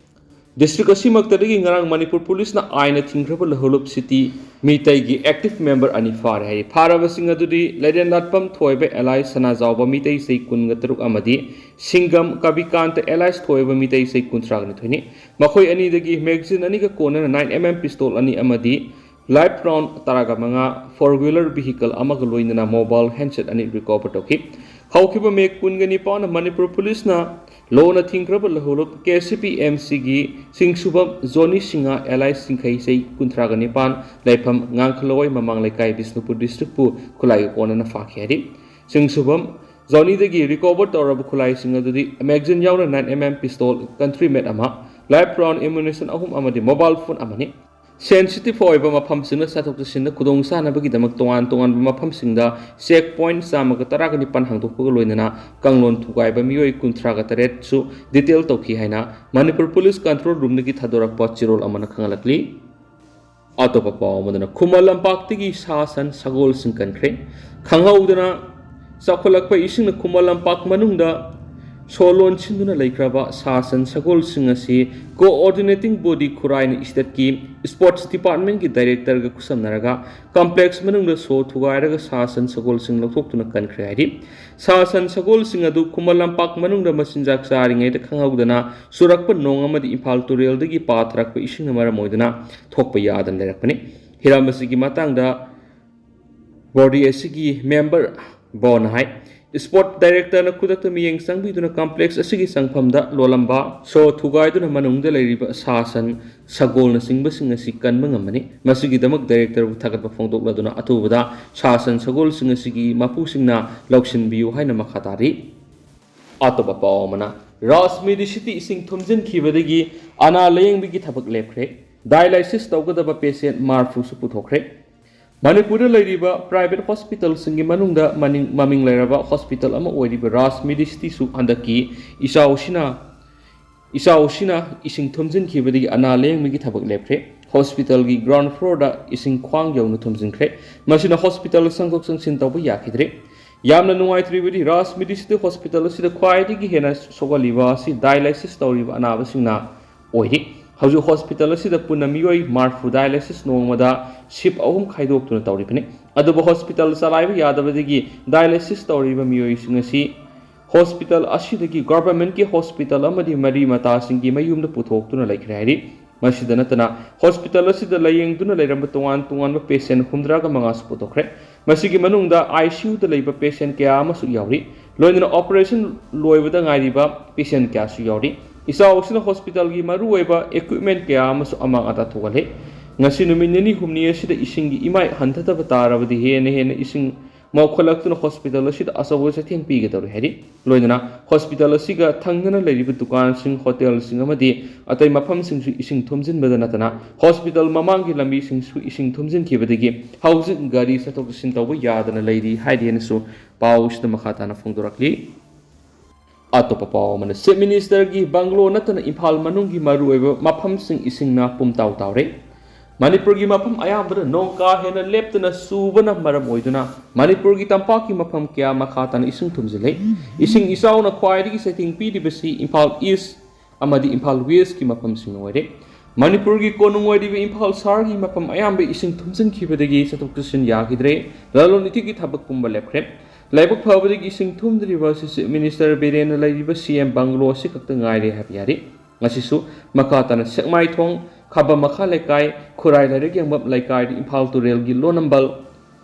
ꯗꯤꯁꯇ꯭ꯔꯤꯛ ꯑꯁꯤꯃꯛꯇꯗꯒꯤ ꯉꯔꯥꯡ ꯃꯅꯤꯄꯨꯔ ꯄꯨꯂꯤꯁꯅ ꯑꯥꯏꯟꯅ ꯊꯤꯡꯈ꯭ꯔꯕ ꯂꯍꯨꯂꯨꯞ ꯁꯤꯇꯤ ꯃꯤꯇꯩꯒꯤ ꯑꯦꯛꯇꯤꯚ ꯃꯦꯝꯕꯔ ꯑꯅꯤ ꯐꯥꯔꯦ ꯍꯥꯏꯔꯤ꯫ ꯐꯥꯔꯕꯁꯤꯡ ꯑꯗꯨꯗꯤ ꯂꯩꯔꯦꯟ ꯂꯥꯠꯄꯝ ꯊꯣꯏꯕ ꯑꯦꯂꯥꯏꯁ ꯁꯅꯥꯖꯥꯎꯕ ꯃꯤꯇꯩ ꯆꯩ ꯀꯨꯟꯒ ꯇꯔꯨꯛ ꯑꯃꯗꯤ ꯁꯤꯡꯒꯝ ꯀꯕꯤꯀꯥꯟꯇ ꯑꯦꯂꯥꯏꯁ ꯊꯣꯏꯕ ꯃꯤꯇꯩ ꯆꯩ ꯀꯨꯟꯊ꯭ꯔꯥꯒ ꯅꯤꯊꯣꯏꯅꯤ꯫ ꯃꯈꯣꯏ ꯑꯅꯤꯗꯒꯤ ꯃꯦꯒꯥꯖꯤꯟ ꯑꯅꯤꯒ ꯀꯣꯟꯅꯅ ꯅꯥꯏꯟ ꯑꯦꯝ ꯑꯦꯝ ꯄꯤꯁꯇꯣꯜ ꯑꯅꯤ ꯑꯃꯗꯤ ꯂꯥꯏꯐ ꯔꯥꯎꯟ ꯇꯔꯥꯒ ꯃꯉꯥ, ꯐꯣꯔ ꯋꯤꯂꯔ ꯚꯤꯍꯤꯀꯜ ꯑꯃꯒ ꯂꯣꯏꯅꯅ ꯃꯣꯕꯥꯏꯜ ꯍꯦꯟꯁꯦꯠ ꯑꯅꯤ ꯔꯤꯀꯣꯚꯔ ꯇꯧꯈꯤ꯫ ꯍꯧꯈꯤꯕ ꯃꯦ ꯀꯨꯟꯒ ꯅꯤꯄꯥꯟꯗ ꯃꯅꯤꯄꯨꯔ ꯄꯨꯂꯤꯁꯅ ꯂꯣꯅ ꯊꯤꯡꯈ꯭ꯔꯕ ꯂꯍꯨꯂꯨꯞ ꯀꯦ ꯁꯤ ꯄꯤ ꯑꯦꯝ ꯁꯤꯒꯤ ꯁꯤꯡꯁꯨꯕꯝ ꯖꯣꯅꯤ ꯁꯤꯡꯍ ꯑꯦꯂꯥꯏꯁ ꯁꯤꯡꯈꯩ ꯆꯩ ꯀꯨꯟꯊ꯭ꯔꯥꯒ ꯅꯤꯄꯥꯟ, ꯂꯩꯐꯝ ꯉꯥꯡꯈꯂꯋꯥꯏ ꯃꯃꯥꯡ ꯂꯩꯀꯥꯏ ꯕꯤꯁꯅꯨꯄꯨꯔ ꯗꯤꯁꯇ꯭ꯔꯤꯛꯄꯨ ꯈꯨꯠꯂꯥꯏꯒ ꯀꯣꯟꯅꯅ ꯐꯥꯈꯤ ꯍꯥꯏꯔꯤ꯫ ꯁꯤꯡꯁꯨꯕꯝ ꯖꯣꯅꯤꯗꯒꯤ ꯔꯤꯀꯣꯚꯔ ꯇꯧꯔꯕ ꯈꯨꯠꯂꯥꯏꯁꯤꯡ ꯑꯗꯨꯗꯤ ꯃꯦꯒꯥꯖꯤꯟ ꯌꯥꯎꯅ nine M M pistol, country made ꯑꯃ, ꯂꯥꯏꯐ ꯔꯥꯎꯟ ꯑꯦꯃꯨꯅꯤꯁꯟ ꯑꯍꯨꯝ ꯑꯃꯗꯤ ꯃꯣꯕꯥꯏꯜ ꯐꯣꯟ ꯑꯃꯅꯤ꯫ ꯁꯦꯟꯁꯤꯇꯤꯚ ꯑꯣꯏꯕ ꯃꯐꯝꯁꯤꯡꯗ ꯆꯠꯊꯣꯛ ꯆꯠꯁꯤꯟꯗ ꯈꯨꯗꯣꯡ ꯆꯥꯅꯕꯒꯤꯗꯃꯛ ꯇꯣꯉꯥꯟ ꯇꯣꯉꯥꯟꯕ ꯃꯐꯝꯁꯤꯡꯗ ꯆꯦꯛ ꯄꯣꯏꯟꯠ ꯆꯥꯝꯃꯒ ꯇꯔꯥꯒ ꯅꯤꯄꯥꯟ ꯍꯥꯡꯗꯣꯛꯄꯒ ꯂꯣꯏꯅꯅ ꯀꯥꯡꯂꯣꯟ ꯊꯨꯒꯥꯏꯕ ꯃꯤꯑꯣꯏ ꯀꯨꯟꯊ꯭ꯔꯥꯒ ꯇꯔꯦꯠꯁꯨ ꯗꯤꯇꯦꯜ ꯇꯧꯈꯤ ꯍꯥꯏꯅ ꯃꯅꯤꯄꯨꯔ ꯄꯨꯂꯤꯁ ꯀꯟꯇ꯭ꯔꯣꯜ ꯔꯨꯝꯗꯒꯤ ꯊꯥꯗꯣꯔꯛꯄ ꯆꯦꯔꯣꯜ ꯑꯃꯅ ꯈꯪꯍꯜꯂꯛꯂꯤ꯫ ꯑꯇꯣꯞꯄ ꯄꯥꯎ ꯑꯃꯗꯅ ꯈꯨꯃꯟ ꯂꯝꯄꯥꯛꯇꯒꯤ ꯁꯥ ꯁꯟ ꯁꯒꯣꯜꯁꯤꯡ ꯀꯟꯈ꯭ꯔꯦ꯫ ꯈꯪꯍꯧꯗꯅ ꯆꯥꯎꯈꯠꯂꯛꯄ ꯏꯁꯤꯡꯅ ꯈꯨꯃꯟ ꯂꯝꯄꯥꯛ ꯃꯅꯨꯡꯗ ꯁꯣ ꯂꯣꯟꯁꯤꯟꯗꯨꯅ ꯂꯩꯈ꯭ꯔꯕ ꯁꯥ ꯁꯟ ꯁꯒꯣꯜꯁꯤꯡ ꯑꯁꯤ ꯀꯣꯑꯣꯔꯗꯤꯅꯦꯇꯤꯡ ꯕꯣꯗꯤ ꯈꯨꯔꯥꯏꯅ ꯏꯁꯇꯦꯠꯀꯤ ꯏꯁꯄꯣꯔꯠꯁ ꯗꯤꯄꯥꯔꯠꯃꯦꯟꯒꯤ ꯗꯥꯏꯔꯦꯛꯇꯔꯒ ꯈꯨꯠꯁꯝꯅꯔꯒ ꯀꯝꯄ꯭ꯂꯦꯛꯁ ꯃꯅꯨꯡꯗ ꯁꯣ ꯊꯨꯒꯥꯏꯔꯒ ꯁꯥ ꯁꯟ ꯁꯒꯣꯜꯁꯤꯡ ꯂꯧꯊꯣꯛꯇꯨꯅ ꯀꯟꯈ꯭ꯔꯦ ꯍꯥꯏꯔꯤ꯫ ꯁꯥ ꯁꯟ ꯁꯒꯣꯜꯁꯤꯡ ꯑꯗꯨ ꯈꯨꯃꯟ ꯂꯝꯄꯥꯛ ꯃꯅꯨꯡꯗ ꯃꯆꯤꯟꯖꯥꯛ ꯆꯥꯔꯤꯉꯩꯗ ꯈꯪꯍꯧꯗꯅ ꯆꯨꯔꯛꯄ ꯅꯣꯡ ꯑꯃꯗꯤ ꯏꯝꯐꯥꯜ ꯇꯨꯔꯦꯜꯗꯒꯤ ꯄꯥꯊꯔꯛꯄ ꯏꯁꯤꯡꯅ ꯃꯔꯝ ꯑꯣꯏꯗꯨꯅ ꯊꯣꯛꯄ ꯌꯥꯗꯅ ꯂꯩꯔꯛꯄꯅꯤ꯫ ꯍꯤꯔꯝ ꯑꯁꯤꯒꯤ ꯃꯇꯥꯡꯗ ꯕꯣꯗꯤ ꯑꯁꯤꯒꯤ ꯃꯦꯝꯕꯔ ꯕꯣꯟ ꯍꯥꯏ, ꯏꯁꯄꯣꯔꯠ ꯗꯥꯏꯔꯦꯛꯇꯔꯅ ꯈꯨꯗꯛꯇ ꯃꯤꯠꯌꯦꯡ ꯆꯪꯕꯤꯗꯨꯅ ꯀꯝꯄ꯭ꯂꯦꯛꯁ ꯑꯁꯤꯒꯤ ꯆꯪꯐꯝꯗ ꯂꯣꯜꯂꯝꯕ ꯁꯣ ꯊꯨꯒꯥꯏꯗꯨꯅ ꯃꯅꯨꯡꯗ ꯂꯩꯔꯤꯕ ꯁꯥ ꯁꯟ, ꯁꯒꯣꯜꯅꯆꯤꯡꯕꯁꯤꯡ ꯑꯁꯤ ꯀꯟꯕ ꯉꯝꯕꯅꯤ꯫ ꯃꯁꯤꯒꯤꯗꯃꯛ ꯗꯥꯏꯔꯦꯛꯇꯔꯕꯨ ꯊꯥꯒꯠꯄ ꯐꯣꯡꯗꯣꯛꯂꯗꯨꯅ ꯑꯊꯨꯕꯗ ꯁꯥ ꯁꯟ ꯁꯒꯣꯜꯁꯤꯡ ꯑꯁꯤꯒꯤ ꯃꯄꯨꯁꯤꯡꯅ ꯂꯧꯁꯤꯟꯕꯤꯌꯨ ꯍꯥꯏꯅ ꯃꯈꯥ ꯇꯥꯔꯤ꯫ ꯑꯇꯣꯞꯄ ꯄꯥꯎ ꯑꯃꯅ, ꯔꯥꯖ ꯃꯦꯗꯤꯁꯤꯇꯤ ꯏꯁꯤꯡ ꯊꯨꯝꯖꯤꯟꯈꯤꯕꯗꯒꯤ ꯑꯅꯥ ꯂꯥꯌꯦꯡꯕꯒꯤ ꯊꯕꯛ ꯂꯦꯞꯈ꯭ꯔꯦ꯫ ꯗꯥꯏꯂꯥꯏꯁꯤꯁ ꯇꯧꯒꯗꯕ ꯄꯦꯁꯦꯟ ꯃꯔꯐꯨꯁꯨ ꯄꯨꯊꯣꯛꯈ꯭ꯔꯦ꯫ ꯃꯅꯤꯄꯨꯔꯗ ꯂꯩꯔꯤꯕ ꯄ꯭ꯔꯥꯏꯚꯦꯠ ꯍꯣꯁꯄꯤꯇꯥꯜꯁꯤꯡꯒꯤ ꯃꯅꯨꯡꯗ ꯃꯅꯤꯡ, ꯃꯃꯤꯡ ꯂꯩꯔꯕ ꯍꯣꯁꯄꯤꯇꯥꯜ ꯑꯃ ꯑꯣꯏꯔꯤꯕ ꯔꯥꯖ ꯃꯦꯗꯤꯁꯤꯇꯤꯁꯨ ꯍꯟꯗꯛꯀꯤ ꯏꯆꯥꯎꯁꯤꯅ, ꯏꯆꯥꯎꯁꯤꯅ ꯏꯁꯤꯡ ꯊꯨꯝꯖꯤꯟꯈꯤꯕꯗꯒꯤ ꯑꯅꯥ ꯂꯥꯌꯦꯡꯕꯒꯤ ꯊꯕꯛ ꯂꯦꯞꯈ꯭ꯔꯦ꯫ ꯍꯣꯁꯄꯤꯇꯥꯜꯒꯤ ꯒ꯭ꯔꯥꯎꯟ ꯐ꯭ꯂꯣꯔꯗ ꯏꯁꯤꯡ ꯈ꯭ꯋꯥꯡ ꯌꯧꯅ ꯊꯨꯝꯖꯤꯟꯈ꯭ꯔꯦ꯫ ꯃꯁꯤꯅ ꯍꯣꯁꯄꯤꯇꯥꯜ ꯆꯪꯊꯣꯛ ꯆꯪꯁꯤꯟ ꯇꯧꯕ ꯌꯥꯈꯤꯗ꯭ꯔꯦ꯫ ꯌꯥꯝꯅ ꯅꯨꯡꯉꯥꯏꯇ꯭ꯔꯤꯕꯗꯤ ꯔꯥꯖ ꯃꯦꯗꯤꯁꯤꯇꯤ ꯍꯣꯁꯄꯤꯇꯥꯜ ꯑꯁꯤꯗ ꯈ꯭ꯋꯥꯏꯗꯒꯤ ꯍꯦꯟꯅ ꯁꯣꯛꯍꯜꯂꯤꯕ ꯑꯁꯤ ꯗꯥꯏꯂꯥꯏꯁꯤꯁ ꯇꯧꯔꯤꯕ ꯑꯅꯥꯕꯁꯤꯡꯅ ꯑꯣꯏꯔꯤ꯫ ꯍꯧꯖꯤꯛ ꯍꯣꯁꯄꯤꯇꯥꯜ ꯑꯁꯤꯗ ꯄꯨꯟꯅ ꯃꯤꯑꯣꯏ ꯃꯔꯤꯐꯨ ꯗꯥꯏꯂꯥꯏꯁꯤꯁ ꯅꯣꯡꯃꯗ ꯁꯤꯞ ꯑꯍꯨꯝ ꯈꯥꯏꯗꯣꯛꯇꯨꯅ ꯇꯧꯔꯤꯕꯅꯤ꯫ ꯑꯗꯨꯕꯨ ꯍꯣꯁꯄꯤꯇꯥꯜ ꯆꯂꯥꯏꯕ ꯌꯥꯗꯕꯗꯒꯤ ꯗꯥꯏꯂꯥꯏꯁꯤꯁ ꯇꯧꯔꯤꯕ ꯃꯤꯑꯣꯏꯁꯤꯡ ꯑꯁꯤ ꯍꯣꯁꯄꯤꯇꯥꯜ ꯑꯁꯤꯗꯒꯤ ꯒꯚꯔꯟꯃꯦꯟꯠꯀꯤ ꯍꯣꯁꯄꯤꯇꯥꯜ ꯑꯃꯗꯤ ꯃꯔꯤ ꯃꯇꯥꯁꯤꯡꯒꯤ ꯃꯌꯨꯝꯗ ꯄꯨꯊꯣꯛꯇꯨꯅ ꯂꯩꯈ꯭ꯔꯦ ꯍꯥꯏꯔꯤ꯫ ꯃꯁꯤꯗ ꯅꯠꯇꯅ ꯍꯣꯁꯄꯤꯇꯥꯜ ꯑꯁꯤꯗ ꯂꯥꯌꯦꯡꯗꯨꯅ ꯂꯩꯔꯝꯕ ꯇꯣꯉꯥꯟ ꯇꯣꯉꯥꯟꯕ ꯄꯦꯁꯦꯟꯠ ꯍꯨꯝꯗ꯭ꯔꯥꯒ ꯃꯉꯥꯁꯨ ꯄꯨꯊꯣꯛꯈ꯭ꯔꯦ꯫ ꯃꯁꯤꯒꯤ ꯃꯅꯨꯡꯗ ꯑꯥꯏ ꯁꯤ ꯌꯨꯗ ꯂꯩꯕ ꯄꯦꯁꯦꯟꯠ ꯀꯌꯥ ꯑꯃꯁꯨ ꯌꯥꯎꯔꯤ꯫ ꯂꯣꯏꯅꯅ ꯑꯣꯄꯔꯦꯁꯟ ꯂꯣꯏꯕꯗ ꯉꯥꯏꯔꯤꯕ ꯄꯦꯁꯦꯟꯠ ꯀꯌꯥꯁꯨ ꯌꯥꯎꯔꯤ꯫ ꯏꯆꯥꯎ ꯑꯁꯤꯅ ꯍꯣꯁꯄꯤꯇꯥꯜꯒꯤ ꯃꯔꯨꯑꯣꯏꯕ ꯏꯀ꯭ꯋꯤꯞꯃꯦꯟꯠ ꯀꯌꯥ ꯑꯃꯁꯨ ꯑꯃꯥꯡ ꯑꯇꯥ ꯊꯣꯛꯍꯜꯂꯦ꯫ ꯉꯁꯤ ꯅꯨꯃꯤꯠ ꯅꯤꯅꯤ ꯍꯨꯝꯅꯤ ꯑꯁꯤꯗ ꯏꯁꯤꯡꯒꯤ ꯏꯃꯥꯏ ꯍꯟꯊꯗꯕ ꯇꯥꯔꯕꯗꯤ ꯍꯦꯟꯅ ꯍꯦꯟꯅ ꯏꯁꯤꯡ ꯃꯧꯈꯠꯂꯛꯇꯨꯅ ꯍꯣꯁꯄꯤꯇꯥꯜ ꯑꯁꯤꯗ ꯑꯆꯧꯕ ꯆꯩꯊꯦꯡ ꯄꯤꯒꯗꯧꯔꯤ ꯍꯥꯏꯔꯤ꯫ ꯂꯣꯏꯅꯅ ꯍꯣꯁꯄꯤꯇꯥꯜ ꯑꯁꯤꯒ ꯊꯪꯅꯅ ꯂꯩꯔꯤꯕ ꯗꯨꯀꯥꯟꯁꯤꯡ, ꯍꯣꯇꯦꯜꯁꯤꯡ ꯑꯃꯗꯤ ꯑꯇꯩ ꯃꯐꯝꯁꯤꯡꯁꯨ ꯏꯁꯤꯡ ꯊꯨꯝꯖꯤꯟꯕꯗ ꯅꯠꯇꯅ ꯍꯣꯁꯄꯤꯇꯥꯜ ꯃꯃꯥꯡꯒꯤ ꯂꯝꯕꯤꯁꯤꯡꯁꯨ ꯏꯁꯤꯡ ꯊꯨꯝꯖꯤꯟꯈꯤꯕꯗꯒꯤ ꯍꯧꯖꯤꯛ ꯒꯥꯔꯤ ꯆꯠꯊꯣꯛ ꯆꯠꯁꯤꯟ ꯇꯧꯕ ꯌꯥꯗꯅ ꯂꯩꯔꯤ ꯍꯥꯏꯔꯤ ꯍꯥꯏꯅꯁꯨ ꯄꯥꯎ ꯑꯁꯤꯗ ꯃꯈꯥ ꯇꯥꯅ ꯐꯣꯡꯗꯣꯔꯛꯂꯤ꯫ ꯑꯇꯣꯞꯄ ꯄꯥꯎ ꯑꯃꯅ, ꯆꯤꯐ ꯃꯤꯅꯤꯁꯇꯔꯒꯤ ꯕꯪꯒ꯭ꯂꯣ ꯅꯠꯇꯅ ꯏꯝꯐꯥꯜ ꯃꯅꯨꯡꯒꯤ ꯃꯔꯨꯑꯣꯏꯕ ꯃꯐꯝꯁꯤꯡ ꯏꯁꯤꯡꯅ ꯄꯨꯝꯇꯥꯎ ꯇꯥꯎꯔꯦ꯫ ꯃꯅꯤꯄꯨꯔꯒꯤ ꯃꯐꯝ ꯑꯌꯥꯝꯕꯗ ꯅꯣꯡ ꯀꯥ ꯍꯦꯟꯅ ꯂꯦꯞꯇꯅ ꯆꯨꯕꯅ ꯃꯔꯝ ꯑꯣꯏꯗꯨꯅ ꯃꯅꯤꯄꯨꯔꯒꯤ ꯇꯝꯄꯥꯛꯀꯤ ꯃꯐꯝ ꯀꯌꯥ ꯃꯈꯥ ꯇꯥꯅ ꯏꯁꯤꯡ ꯊꯨꯝꯖꯤꯜꯂꯦ꯫ ꯏꯁꯤꯡ ꯏꯆꯥꯎꯅ ꯈ꯭ꯋꯥꯏꯗꯒꯤ ꯆꯩꯊꯦꯡ ꯄꯤꯔꯤꯕꯁꯤ ꯏꯝꯐꯥꯜ ꯏꯁ ꯑꯃꯗꯤ ꯏꯝꯐꯥꯜ ꯋꯦꯁꯀꯤ ꯃꯐꯝꯁꯤꯡ ꯑꯣꯏꯔꯦ꯫ ꯃꯅꯤꯄꯨꯔꯒꯤ ꯀꯣꯅꯨꯡ ꯑꯣꯏꯔꯤꯕ ꯏꯝꯐꯥꯜ ꯁꯍꯔꯒꯤ ꯃꯐꯝ ꯑꯌꯥꯝꯕ ꯏꯁꯤꯡ ꯊꯨꯝꯖꯤꯟꯈꯤꯕꯗꯒꯤ ꯆꯠꯊꯣꯛ ꯆꯠꯁꯤꯟ ꯌꯥꯈꯤꯗ꯭ꯔꯦ꯫ ꯂꯂꯣꯟ ꯏꯇꯤꯛꯀꯤ ꯊꯕꯛ ꯄꯨꯝꯕ ꯂꯦꯞꯈ꯭ꯔꯦ꯫ ꯂꯥꯏꯕꯛ ꯐꯕꯗꯒꯤ ꯏꯁꯤꯡ ꯊꯨꯝꯗ꯭ꯔꯤꯕ ꯑꯁꯤ ꯆꯤꯐ ꯃꯤꯅꯤꯁꯇꯔ ꯕꯤꯔꯦꯟꯅ ꯂꯩꯔꯤꯕ ꯁꯤ ꯑꯦꯝ ꯕꯪꯒ꯭ꯂꯣ ꯑꯁꯤꯈꯛꯇ ꯉꯥꯏꯔꯦ ꯍꯥꯏꯕ ꯌꯥꯔꯦ꯫ ꯉꯁꯤꯁꯨ ꯃꯈꯥ ꯇꯥꯅ ꯁꯦꯛꯃꯥꯏꯊꯣꯡ, ꯈꯥꯕꯝ ꯃꯈꯥ ꯂꯩꯀꯥꯏ, ꯈꯨꯔꯥꯏ ꯂꯥꯏꯔꯤꯛ ꯌꯦꯡꯐꯝ ꯂꯩꯀꯥꯏꯗ ꯏꯝꯐꯥꯜ ꯇꯨꯔꯦꯜꯒꯤ ꯂꯣꯟꯅꯝꯕꯜ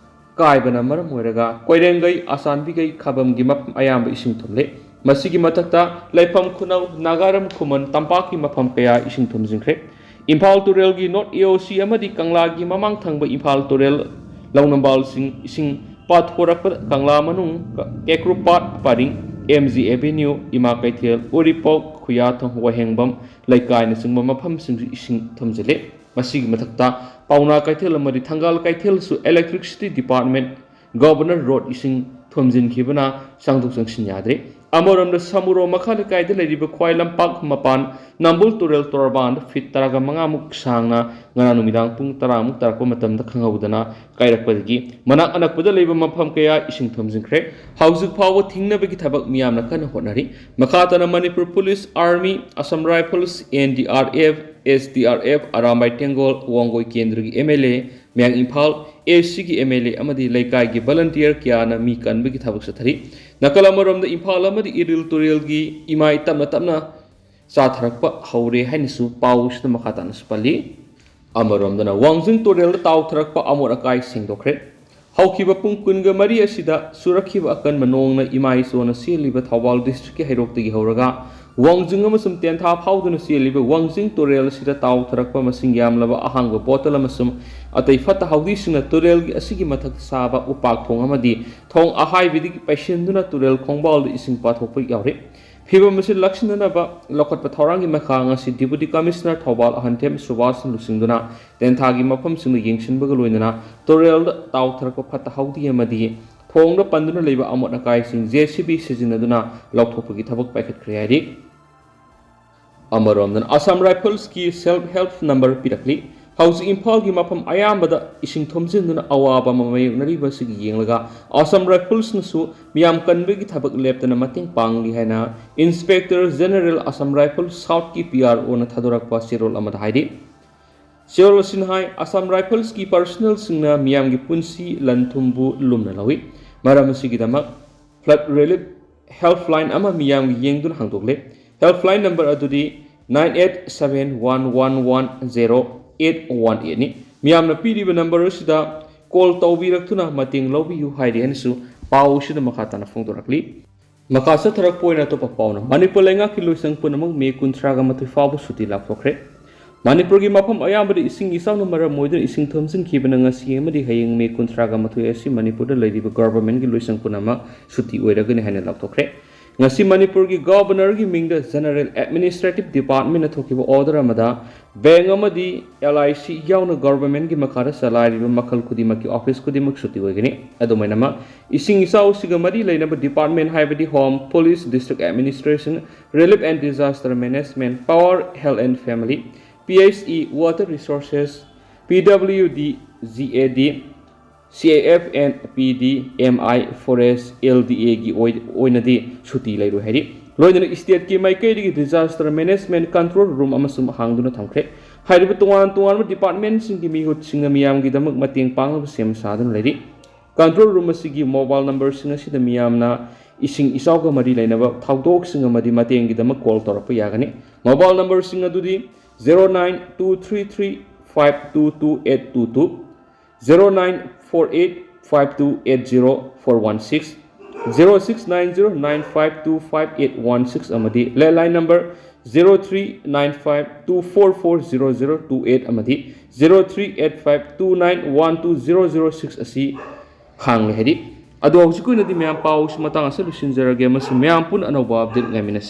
ꯀꯥꯏꯕꯅ ꯃꯔꯝ ꯑꯣꯏꯔꯒ ꯀꯣꯏꯔꯦꯡꯒꯩ, ꯑꯁꯥꯟꯕꯤꯒꯩ, ꯈꯥꯕꯝꯒꯤ ꯃꯐꯝ ꯑꯌꯥꯝꯕ ꯏꯁꯤꯡ ꯊꯨꯝꯂꯦ꯫ ꯃꯁꯤꯒꯤ ꯃꯊꯛꯇ ꯂꯩꯐꯝ ꯈꯨꯅꯧ, ꯅꯥꯒꯥꯔꯝ ꯈꯨꯃꯟ, ꯇꯝꯄꯥꯛꯀꯤ ꯃꯐꯝ ꯀꯌꯥ ꯏꯁꯤꯡ ꯊꯨꯝꯖꯤꯟꯈ꯭ꯔꯦ꯫ ꯏꯝꯐꯥꯜ ꯇꯨꯔꯦꯜꯒꯤ ꯅꯣꯔꯠ ꯑꯦ ꯑꯣ ꯁꯤ ꯑꯃꯗꯤ ꯀꯪꯂꯥꯒꯤ ꯃꯃꯥꯡ ꯊꯪꯕ ꯏꯝꯐꯥꯜ ꯇꯨꯔꯦꯜ ꯂꯧꯅꯝꯕꯥꯜꯁꯤꯡ ꯏꯁꯤꯡ ꯄꯥꯊꯣꯔꯛꯄꯗ ꯀꯪꯂꯥ ꯃꯅꯨꯡ, ꯀꯦꯀ꯭ꯔꯨꯄꯥꯠ ꯄꯔꯤꯡ, ꯑꯦꯝ ꯖꯤ ꯑꯦꯚꯦꯅ꯭ꯌꯨ, ꯏꯃꯥ ꯀꯩꯊꯦꯜ, ꯎꯔꯤꯄꯣꯛ, ꯈꯨꯌꯥꯊꯣꯡ, ꯋꯥꯍꯦꯡꯕꯝ ꯂꯩꯀꯥꯏꯅꯆꯤꯡꯕ ꯃꯐꯝꯁꯤꯡꯁꯨ ꯏꯁꯤꯡ ꯊꯨꯝꯖꯤꯜꯂꯦ꯫ ꯃꯁꯤꯒꯤ ꯃꯊꯛꯇ ꯄꯥꯎꯅꯥ ꯀꯩꯊꯦꯜ ꯑꯃꯗꯤ ꯊꯪꯒꯥꯜ ꯀꯩꯊꯦꯜꯁꯨ electricity department, ꯒꯣꯚꯔꯅꯔ ꯔꯣꯗ ꯏꯁꯤꯡ ꯊꯨꯝꯖꯤꯟꯈꯤꯕꯅ ꯆꯪꯊꯣꯛ ꯆꯪꯁꯤꯟ ꯌꯥꯗ꯭ꯔꯦ꯫ ꯑꯃꯔꯣꯝꯗ ꯁꯃꯨꯔꯣ ꯃꯈꯥ ꯂꯩꯀꯥꯏꯗ ꯂꯩꯔꯤꯕ ꯈ꯭ꯋꯥꯏ ꯂꯝꯄꯥꯛ ꯃꯄꯥꯟ ꯅꯝꯕꯨꯜ ꯇꯨꯔꯦꯜ ꯇꯣꯔꯕꯥꯟꯗ ꯐꯤꯠ ꯇꯔꯥꯒ ꯃꯉꯥꯃꯨꯛ ꯁꯥꯡꯅ ꯉꯔꯥꯡ ꯅꯨꯃꯤꯗꯥꯡ ꯄꯨꯡ ꯇꯔꯥꯃꯨꯛ ꯇꯥꯔꯛꯄ ꯃꯇꯝꯗ ꯈꯪꯍꯧꯗꯅ ꯀꯥꯏꯔꯛꯄꯗꯒꯤ ꯃꯅꯥꯛ ꯑꯅꯛꯄꯗ ꯂꯩꯕ ꯃꯐꯝ ꯀꯌꯥ ꯏꯁꯤꯡ ꯊꯨꯝꯖꯤꯟꯈ꯭ꯔꯦ꯫ ꯍꯧꯖꯤꯛ ꯐꯥꯎꯕ ꯊꯤꯡꯅꯕꯒꯤ ꯊꯕꯛ ꯃꯤꯌꯥꯝꯅ ꯀꯟꯅ ꯍꯣꯠꯅꯔꯤ꯫ ꯃꯈꯥ ꯇꯥꯅ Manipur police, army, Assam rifles, N D R F, S D R F, Arambai Tenggol, Wangoi ꯀꯦꯟꯗ꯭ꯔꯒꯤ ꯑꯦꯝ ꯑꯦꯜ ꯑꯦ, ꯃꯌꯥꯡ ꯏꯝꯐꯥꯜ ꯑꯦ ꯁꯤꯒꯤ ꯑꯦꯝ ꯑꯦꯜ ꯑꯦ ꯑꯃꯗꯤ ꯂꯩꯀꯥꯏꯒꯤ ꯚꯂꯟꯇꯤꯌꯔ ꯀꯌꯥꯅ ꯃꯤ ꯀꯟꯕꯒꯤ ꯊꯕꯛ ꯆꯠꯊꯔꯤ꯫ ꯅꯥꯀꯜ ꯑꯃꯔꯣꯝꯗ ꯏꯝꯐꯥꯜ ꯑꯃꯗꯤ ꯏꯔꯤꯜ ꯇꯨꯔꯦꯜꯒꯤ ꯏꯃꯥꯏ ꯇꯞꯅ ꯇꯞꯅ ꯆꯥꯊꯔꯛꯄ ꯍꯧꯔꯦ ꯍꯥꯏꯅꯁꯨ ꯄꯥꯎꯁꯤꯗ ꯃꯈꯥ ꯇꯥꯅꯁꯨ ꯄꯜꯂꯤ꯫ ꯑꯃꯔꯣꯝꯗꯅ ꯋꯥꯡꯖꯤꯡ ꯇꯨꯔꯦꯜꯗ ꯇꯥꯎꯊꯔꯛꯄ ꯑꯃꯣꯠ ꯑꯀꯥꯏ ꯁꯦꯡꯗꯣꯛꯈ꯭ꯔꯦ꯫ ꯍꯧꯈꯤꯕ ꯄꯨꯡ ꯀꯨꯟꯒ ꯃꯔꯤ ꯑꯁꯤꯗ ꯆꯨꯔꯛꯈꯤꯕ ꯑꯀꯟꯕ ꯅꯣꯡꯅ ꯏꯃꯥꯏ ꯆꯣꯟꯅ ꯆꯦꯜꯂꯤꯕ ꯊꯧꯕꯥꯜ ꯗꯤꯁꯇ꯭ꯔꯤꯛꯀꯤ ꯍꯩꯔꯣꯛꯇꯒꯤ ꯍꯧꯔꯒ ꯋꯥꯡꯖꯤꯡ ꯑꯃꯁꯨꯡ ꯇꯦꯟꯊꯥ ꯐꯥꯎꯗꯨꯅ ꯆꯦꯜꯂꯤꯕ ꯋꯥꯡꯖꯤꯡ ꯇꯨꯔꯦꯜ ꯑꯁꯤꯗ ꯇꯥꯎꯊꯔꯛꯄ ꯃꯁꯤꯡ ꯌꯥꯝꯂꯕ ꯑꯍꯥꯡꯕ ꯕꯣꯇꯜ ꯑꯃꯁꯨꯡ ꯑꯇꯩ ꯐꯠꯇ ꯍꯥꯎꯗꯤꯁꯤꯡꯅ ꯇꯨꯔꯦꯜꯒꯤ ꯑꯁꯤꯒꯤ ꯃꯊꯛꯇ ꯁꯥꯕ ꯎꯄꯥꯛ ꯊꯣꯡ ꯑꯃꯗꯤ ꯊꯣꯡ ꯑꯍꯥꯏꯕꯤꯗꯒꯤ ꯄꯩꯁꯤꯟꯗꯨꯅ ꯇꯨꯔꯦꯜ ꯈꯣꯡꯕꯥꯜꯗ ꯏꯁꯤꯡ ꯄꯥꯊꯣꯛꯄ ꯌꯥꯎꯔꯤ꯫ ꯐꯤꯚꯝ ꯑꯁꯤ ꯂꯥꯛꯁꯤꯟꯅꯅꯕ ꯂꯧꯈꯠꯄ ꯊꯧꯔꯥꯡꯒꯤ ꯃꯈꯥ ꯉꯁꯤ ꯗꯤꯄꯨꯇꯤ ꯀꯃꯤꯁꯅꯔ ꯊꯧꯕꯥꯜ ꯑꯍꯟꯊꯦꯝ ꯁꯨꯕꯥꯁꯅ ꯂꯨꯆꯤꯡꯗꯨꯅ ꯇꯦꯟꯊꯥꯒꯤ ꯃꯐꯝꯁꯤꯡꯗ ꯌꯦꯡꯁꯤꯟꯕꯒ ꯂꯣꯏꯅꯅ ꯇꯨꯔꯦꯜꯗ ꯇꯥꯎꯊꯔꯛꯄ ꯐꯠꯇ ꯍꯥꯎꯗꯤ ꯑꯃꯗꯤ ꯊꯣꯡꯗ ꯄꯟꯗꯨꯅ ꯂꯩꯕ ꯑꯃꯣꯠ ꯑꯀꯥꯏꯁꯤꯡ ꯖꯦ ꯁꯤ ꯕꯤ ꯁꯤꯖꯤꯟꯅꯗꯨꯅ ꯂꯧꯊꯣꯛꯄꯒꯤ ꯊꯕꯛ ꯄꯥꯏꯈꯠꯈ꯭ꯔꯦ ꯍꯥꯏꯔꯤ꯫ ꯑꯃꯔꯣꯝꯗꯅ ꯑꯁꯥꯝ ꯔꯥꯏꯐꯜꯁꯀꯤ ꯁꯦꯜꯐ ꯍꯦꯜꯞ ꯅꯝꯕꯔ ꯄꯤꯔꯛꯂꯤ꯫ ꯍꯧꯖꯤꯛ ꯏꯝꯐꯥꯜꯒꯤ ꯃꯐꯝ ꯑꯌꯥꯝꯕꯗ ꯏꯁꯤꯡ ꯊꯨꯝꯖꯤꯟꯗꯨꯅ ꯑꯋꯥꯕ ꯑꯃ ꯃꯥꯌꯣꯛꯅꯔꯤꯕ ꯑꯁꯤꯒꯤ ꯌꯦꯡꯂꯒ ꯑꯁꯥꯝ ꯔꯥꯏꯐꯜꯁꯅꯁꯨ ꯃꯤꯌꯥꯝ ꯀꯟꯕꯒꯤ ꯊꯕꯛ ꯂꯦꯞꯇꯅ ꯃꯇꯦꯡ ꯄꯥꯡꯂꯤ ꯍꯥꯏꯅ ꯏꯟꯁꯄꯦꯛꯇꯔ ꯖꯦꯅꯔꯦꯜ ꯑꯁꯥꯝ ꯔꯥꯏꯐꯜꯁ ꯁꯥꯎꯠꯀꯤ ꯄꯤ ꯑꯥꯔ ꯑꯣꯅ ꯊꯥꯗꯣꯔꯛꯄ ꯆꯦꯔꯣꯜ ꯑꯃꯗ ꯍꯥꯏꯔꯤ꯫ ꯆꯦꯔꯣꯜ ꯑꯁꯤꯅ ꯍꯥꯏ, ꯑꯁꯥꯝ ꯔꯥꯏꯐꯜꯁꯀꯤ ꯄꯔꯁꯅꯦꯜꯁꯤꯡꯅ ꯃꯤꯌꯥꯝꯒꯤ ꯄꯨꯟꯁꯤ ꯂꯟ ꯊꯨꯝꯕꯨ ꯂꯨꯝꯅ ꯂꯧꯏ꯫ ꯃꯔꯝ ꯑꯁꯤꯒꯤꯗꯃꯛ ꯐ꯭ꯂꯠ ꯔꯤꯂꯤꯐ ꯍꯦꯜꯞꯂꯥꯏꯟ ꯑꯃ ꯃꯤꯌꯥꯝꯒꯤ ꯌꯦꯡꯗꯨꯅ ꯍꯥꯡꯗꯣꯛꯂꯦ꯫ ꯍꯦꯜꯞꯂꯥꯏꯟ ꯅꯝꯕꯔ ꯑꯗꯨꯗꯤ nine eight seven one one one zero eight one ꯑꯩꯠꯅꯤ꯫ ꯃꯤꯌꯥꯝꯅ ꯄꯤꯔꯤꯕ ꯅꯝꯕꯔ ꯑꯁꯤꯗ ꯀꯣꯜ ꯇꯧꯕꯤꯔꯛꯇꯨꯅ ꯃꯇꯦꯡ ꯂꯧꯕꯤꯌꯨ ꯍꯥꯏꯔꯤ ꯍꯥꯏꯅꯁꯨ ꯄꯥꯎ ꯑꯁꯤꯗ ꯃꯈꯥ ꯇꯥꯅ ꯐꯣꯡꯗꯣꯔꯛꯂꯤ꯫ ꯃꯈꯥ ꯆꯠꯊꯔꯛꯄ ꯑꯣꯏꯅ ꯑꯇꯣꯞꯄ ꯄꯥꯎꯅ ꯃꯅꯤꯄꯨꯔ ꯂꯩꯉꯥꯛꯀꯤ ꯂꯣꯏꯁꯪ ꯄꯨꯝꯅꯃꯛ ꯃꯦ ꯀꯨꯟꯊ꯭ꯔꯥꯒ ꯃꯥꯊꯣꯏ ꯐꯥꯎꯕ ꯁꯨꯇꯤ ꯂꯥꯎꯊꯣꯛꯈ꯭ꯔꯦ꯫ ꯃꯅꯤꯄꯨꯔꯒꯤ ꯃꯐꯝ ꯑꯌꯥꯝꯕꯗ ꯏꯁꯤꯡ ꯏꯆꯥꯎꯅ ꯃꯔꯝ ꯑꯣꯏꯗꯨꯅ ꯏꯁꯤꯡ ꯊꯨꯝꯖꯤꯟꯈꯤꯕꯅ ꯉꯁꯤ ꯑꯃꯗꯤ ꯍꯌꯦꯡ ꯃꯦ ꯀꯨꯟꯊ꯭ꯔꯥꯒ ꯃꯥꯊꯣꯏ ꯑꯁꯤ ꯃꯅꯤꯄꯨꯔꯗ ꯂꯩꯔꯤꯕ ꯒꯣꯚꯔꯟꯃꯦꯟꯠꯀꯤ ꯂꯣꯏꯁꯪ ꯄꯨꯝꯅꯃꯛ ꯁꯨꯇꯤ ꯑꯣꯏꯔꯒꯅꯤ ꯍꯥꯏꯅ ꯂꯥꯎꯊꯣꯛꯈ꯭ꯔꯦ꯫ ꯉꯁꯤ ꯃꯅꯤꯄꯨꯔꯒꯤ ꯒꯣꯕꯔꯅꯔꯒꯤ ꯃꯤꯡꯗ General Administrative Departmentꯅ ꯊꯣꯛꯈꯤꯕ order ꯑꯃꯗ bank ꯑꯃꯗꯤ L I C ꯌꯥꯎꯅ governmentꯀꯤ ꯃꯈꯥꯗ ꯆꯂꯥꯏꯔꯤꯕ ꯃꯈꯜ ꯈꯨꯗꯤꯡꯃꯛꯀꯤ office ꯈꯨꯗꯤꯡꯃꯛ ꯁꯨꯇꯤ ꯑꯣꯏꯒꯅꯤ꯫ ꯑꯗꯨꯃꯥꯏꯅꯃꯛ ꯏꯁꯤꯡ ꯏꯆꯥꯎꯁꯤꯒ ꯃꯔꯤ ꯂꯩꯅꯕ department ꯍꯥꯏꯕꯗꯤ Home, Police, District Administration, Relief and Disaster Management, Power, Health and Family, P H E, Water Resources, P W D, G A D, C A F and P D, M I, Forest, L D Aꯒꯤ ꯑꯣꯏ-, ꯑꯣꯏꯅꯗꯤ ꯁꯨꯇꯤ ꯂꯩꯔꯣꯏ ꯍꯥꯏꯔꯤ꯫ ꯂꯣꯏꯅꯅ stateꯀꯤ ꯃꯥꯏꯀꯩꯗꯒꯤ Disaster Management Control Room ꯑꯃꯁꯨ ꯍꯥꯡꯗꯨꯅ ꯊꯝꯈ꯭ꯔꯦ꯫ ꯍꯥꯏꯔꯤꯕ ꯇꯣꯉꯥꯟ ꯇꯣꯉꯥꯟꯕ departmentꯁꯤꯡꯒꯤ ꯃꯤꯍꯨꯠꯁꯤꯡꯅ ꯃꯤꯌꯥꯝꯒꯤꯗꯃꯛ ꯃꯇꯦꯡ ꯄꯥꯡꯅꯕ ꯁꯦꯝ ꯁꯥꯗꯨꯅ ꯂꯩꯔꯤ꯫ Control Room ꯑꯁꯤꯒꯤ mobile numberꯁꯤꯡ ꯑꯁꯤꯗ ꯃꯤꯌꯥꯝꯅ ꯏꯁꯤꯡ ꯏꯆꯥꯎꯒ ꯃꯔꯤ ꯂꯩꯅꯕ ꯊꯧꯗꯣꯛꯁꯤꯡ ꯑꯃꯗꯤ ꯃꯇꯦꯡꯒꯤꯗꯃꯛ call ꯇꯧꯔꯛꯄ ꯌꯥꯒꯅꯤ꯫ Mobile numberꯁꯤꯡ ꯑꯗꯨꯗꯤ zero nine two three three five two two eight two two, zero nine four eight five two eight zero four one six, zero six nine zero nine five two five eight one six ꯑꯃꯗꯤ landline number zero three nine five two four four zero zero two eight ꯑꯃꯗꯤ zero three eight five two nine one two zero zero six ꯑꯁꯤ ꯍꯥꯡꯂꯦ ꯍꯥꯏꯔꯤ꯫ ꯑꯗꯣ ꯍꯧꯖꯤꯛꯀꯤ ꯑꯣꯏꯅꯗꯤ ꯃꯌꯥꯝ ꯄꯥꯎꯁꯤ ꯃꯇꯥꯡ ꯑꯁꯤꯗ ꯂꯣꯏꯁꯤꯟꯖꯔꯒꯦ꯫ ꯃꯁꯤ ꯃꯌꯥꯝ ꯄꯨꯟꯅ ꯑꯅꯧꯕ update ꯉꯥꯏꯃꯤꯟꯅꯁꯤ꯫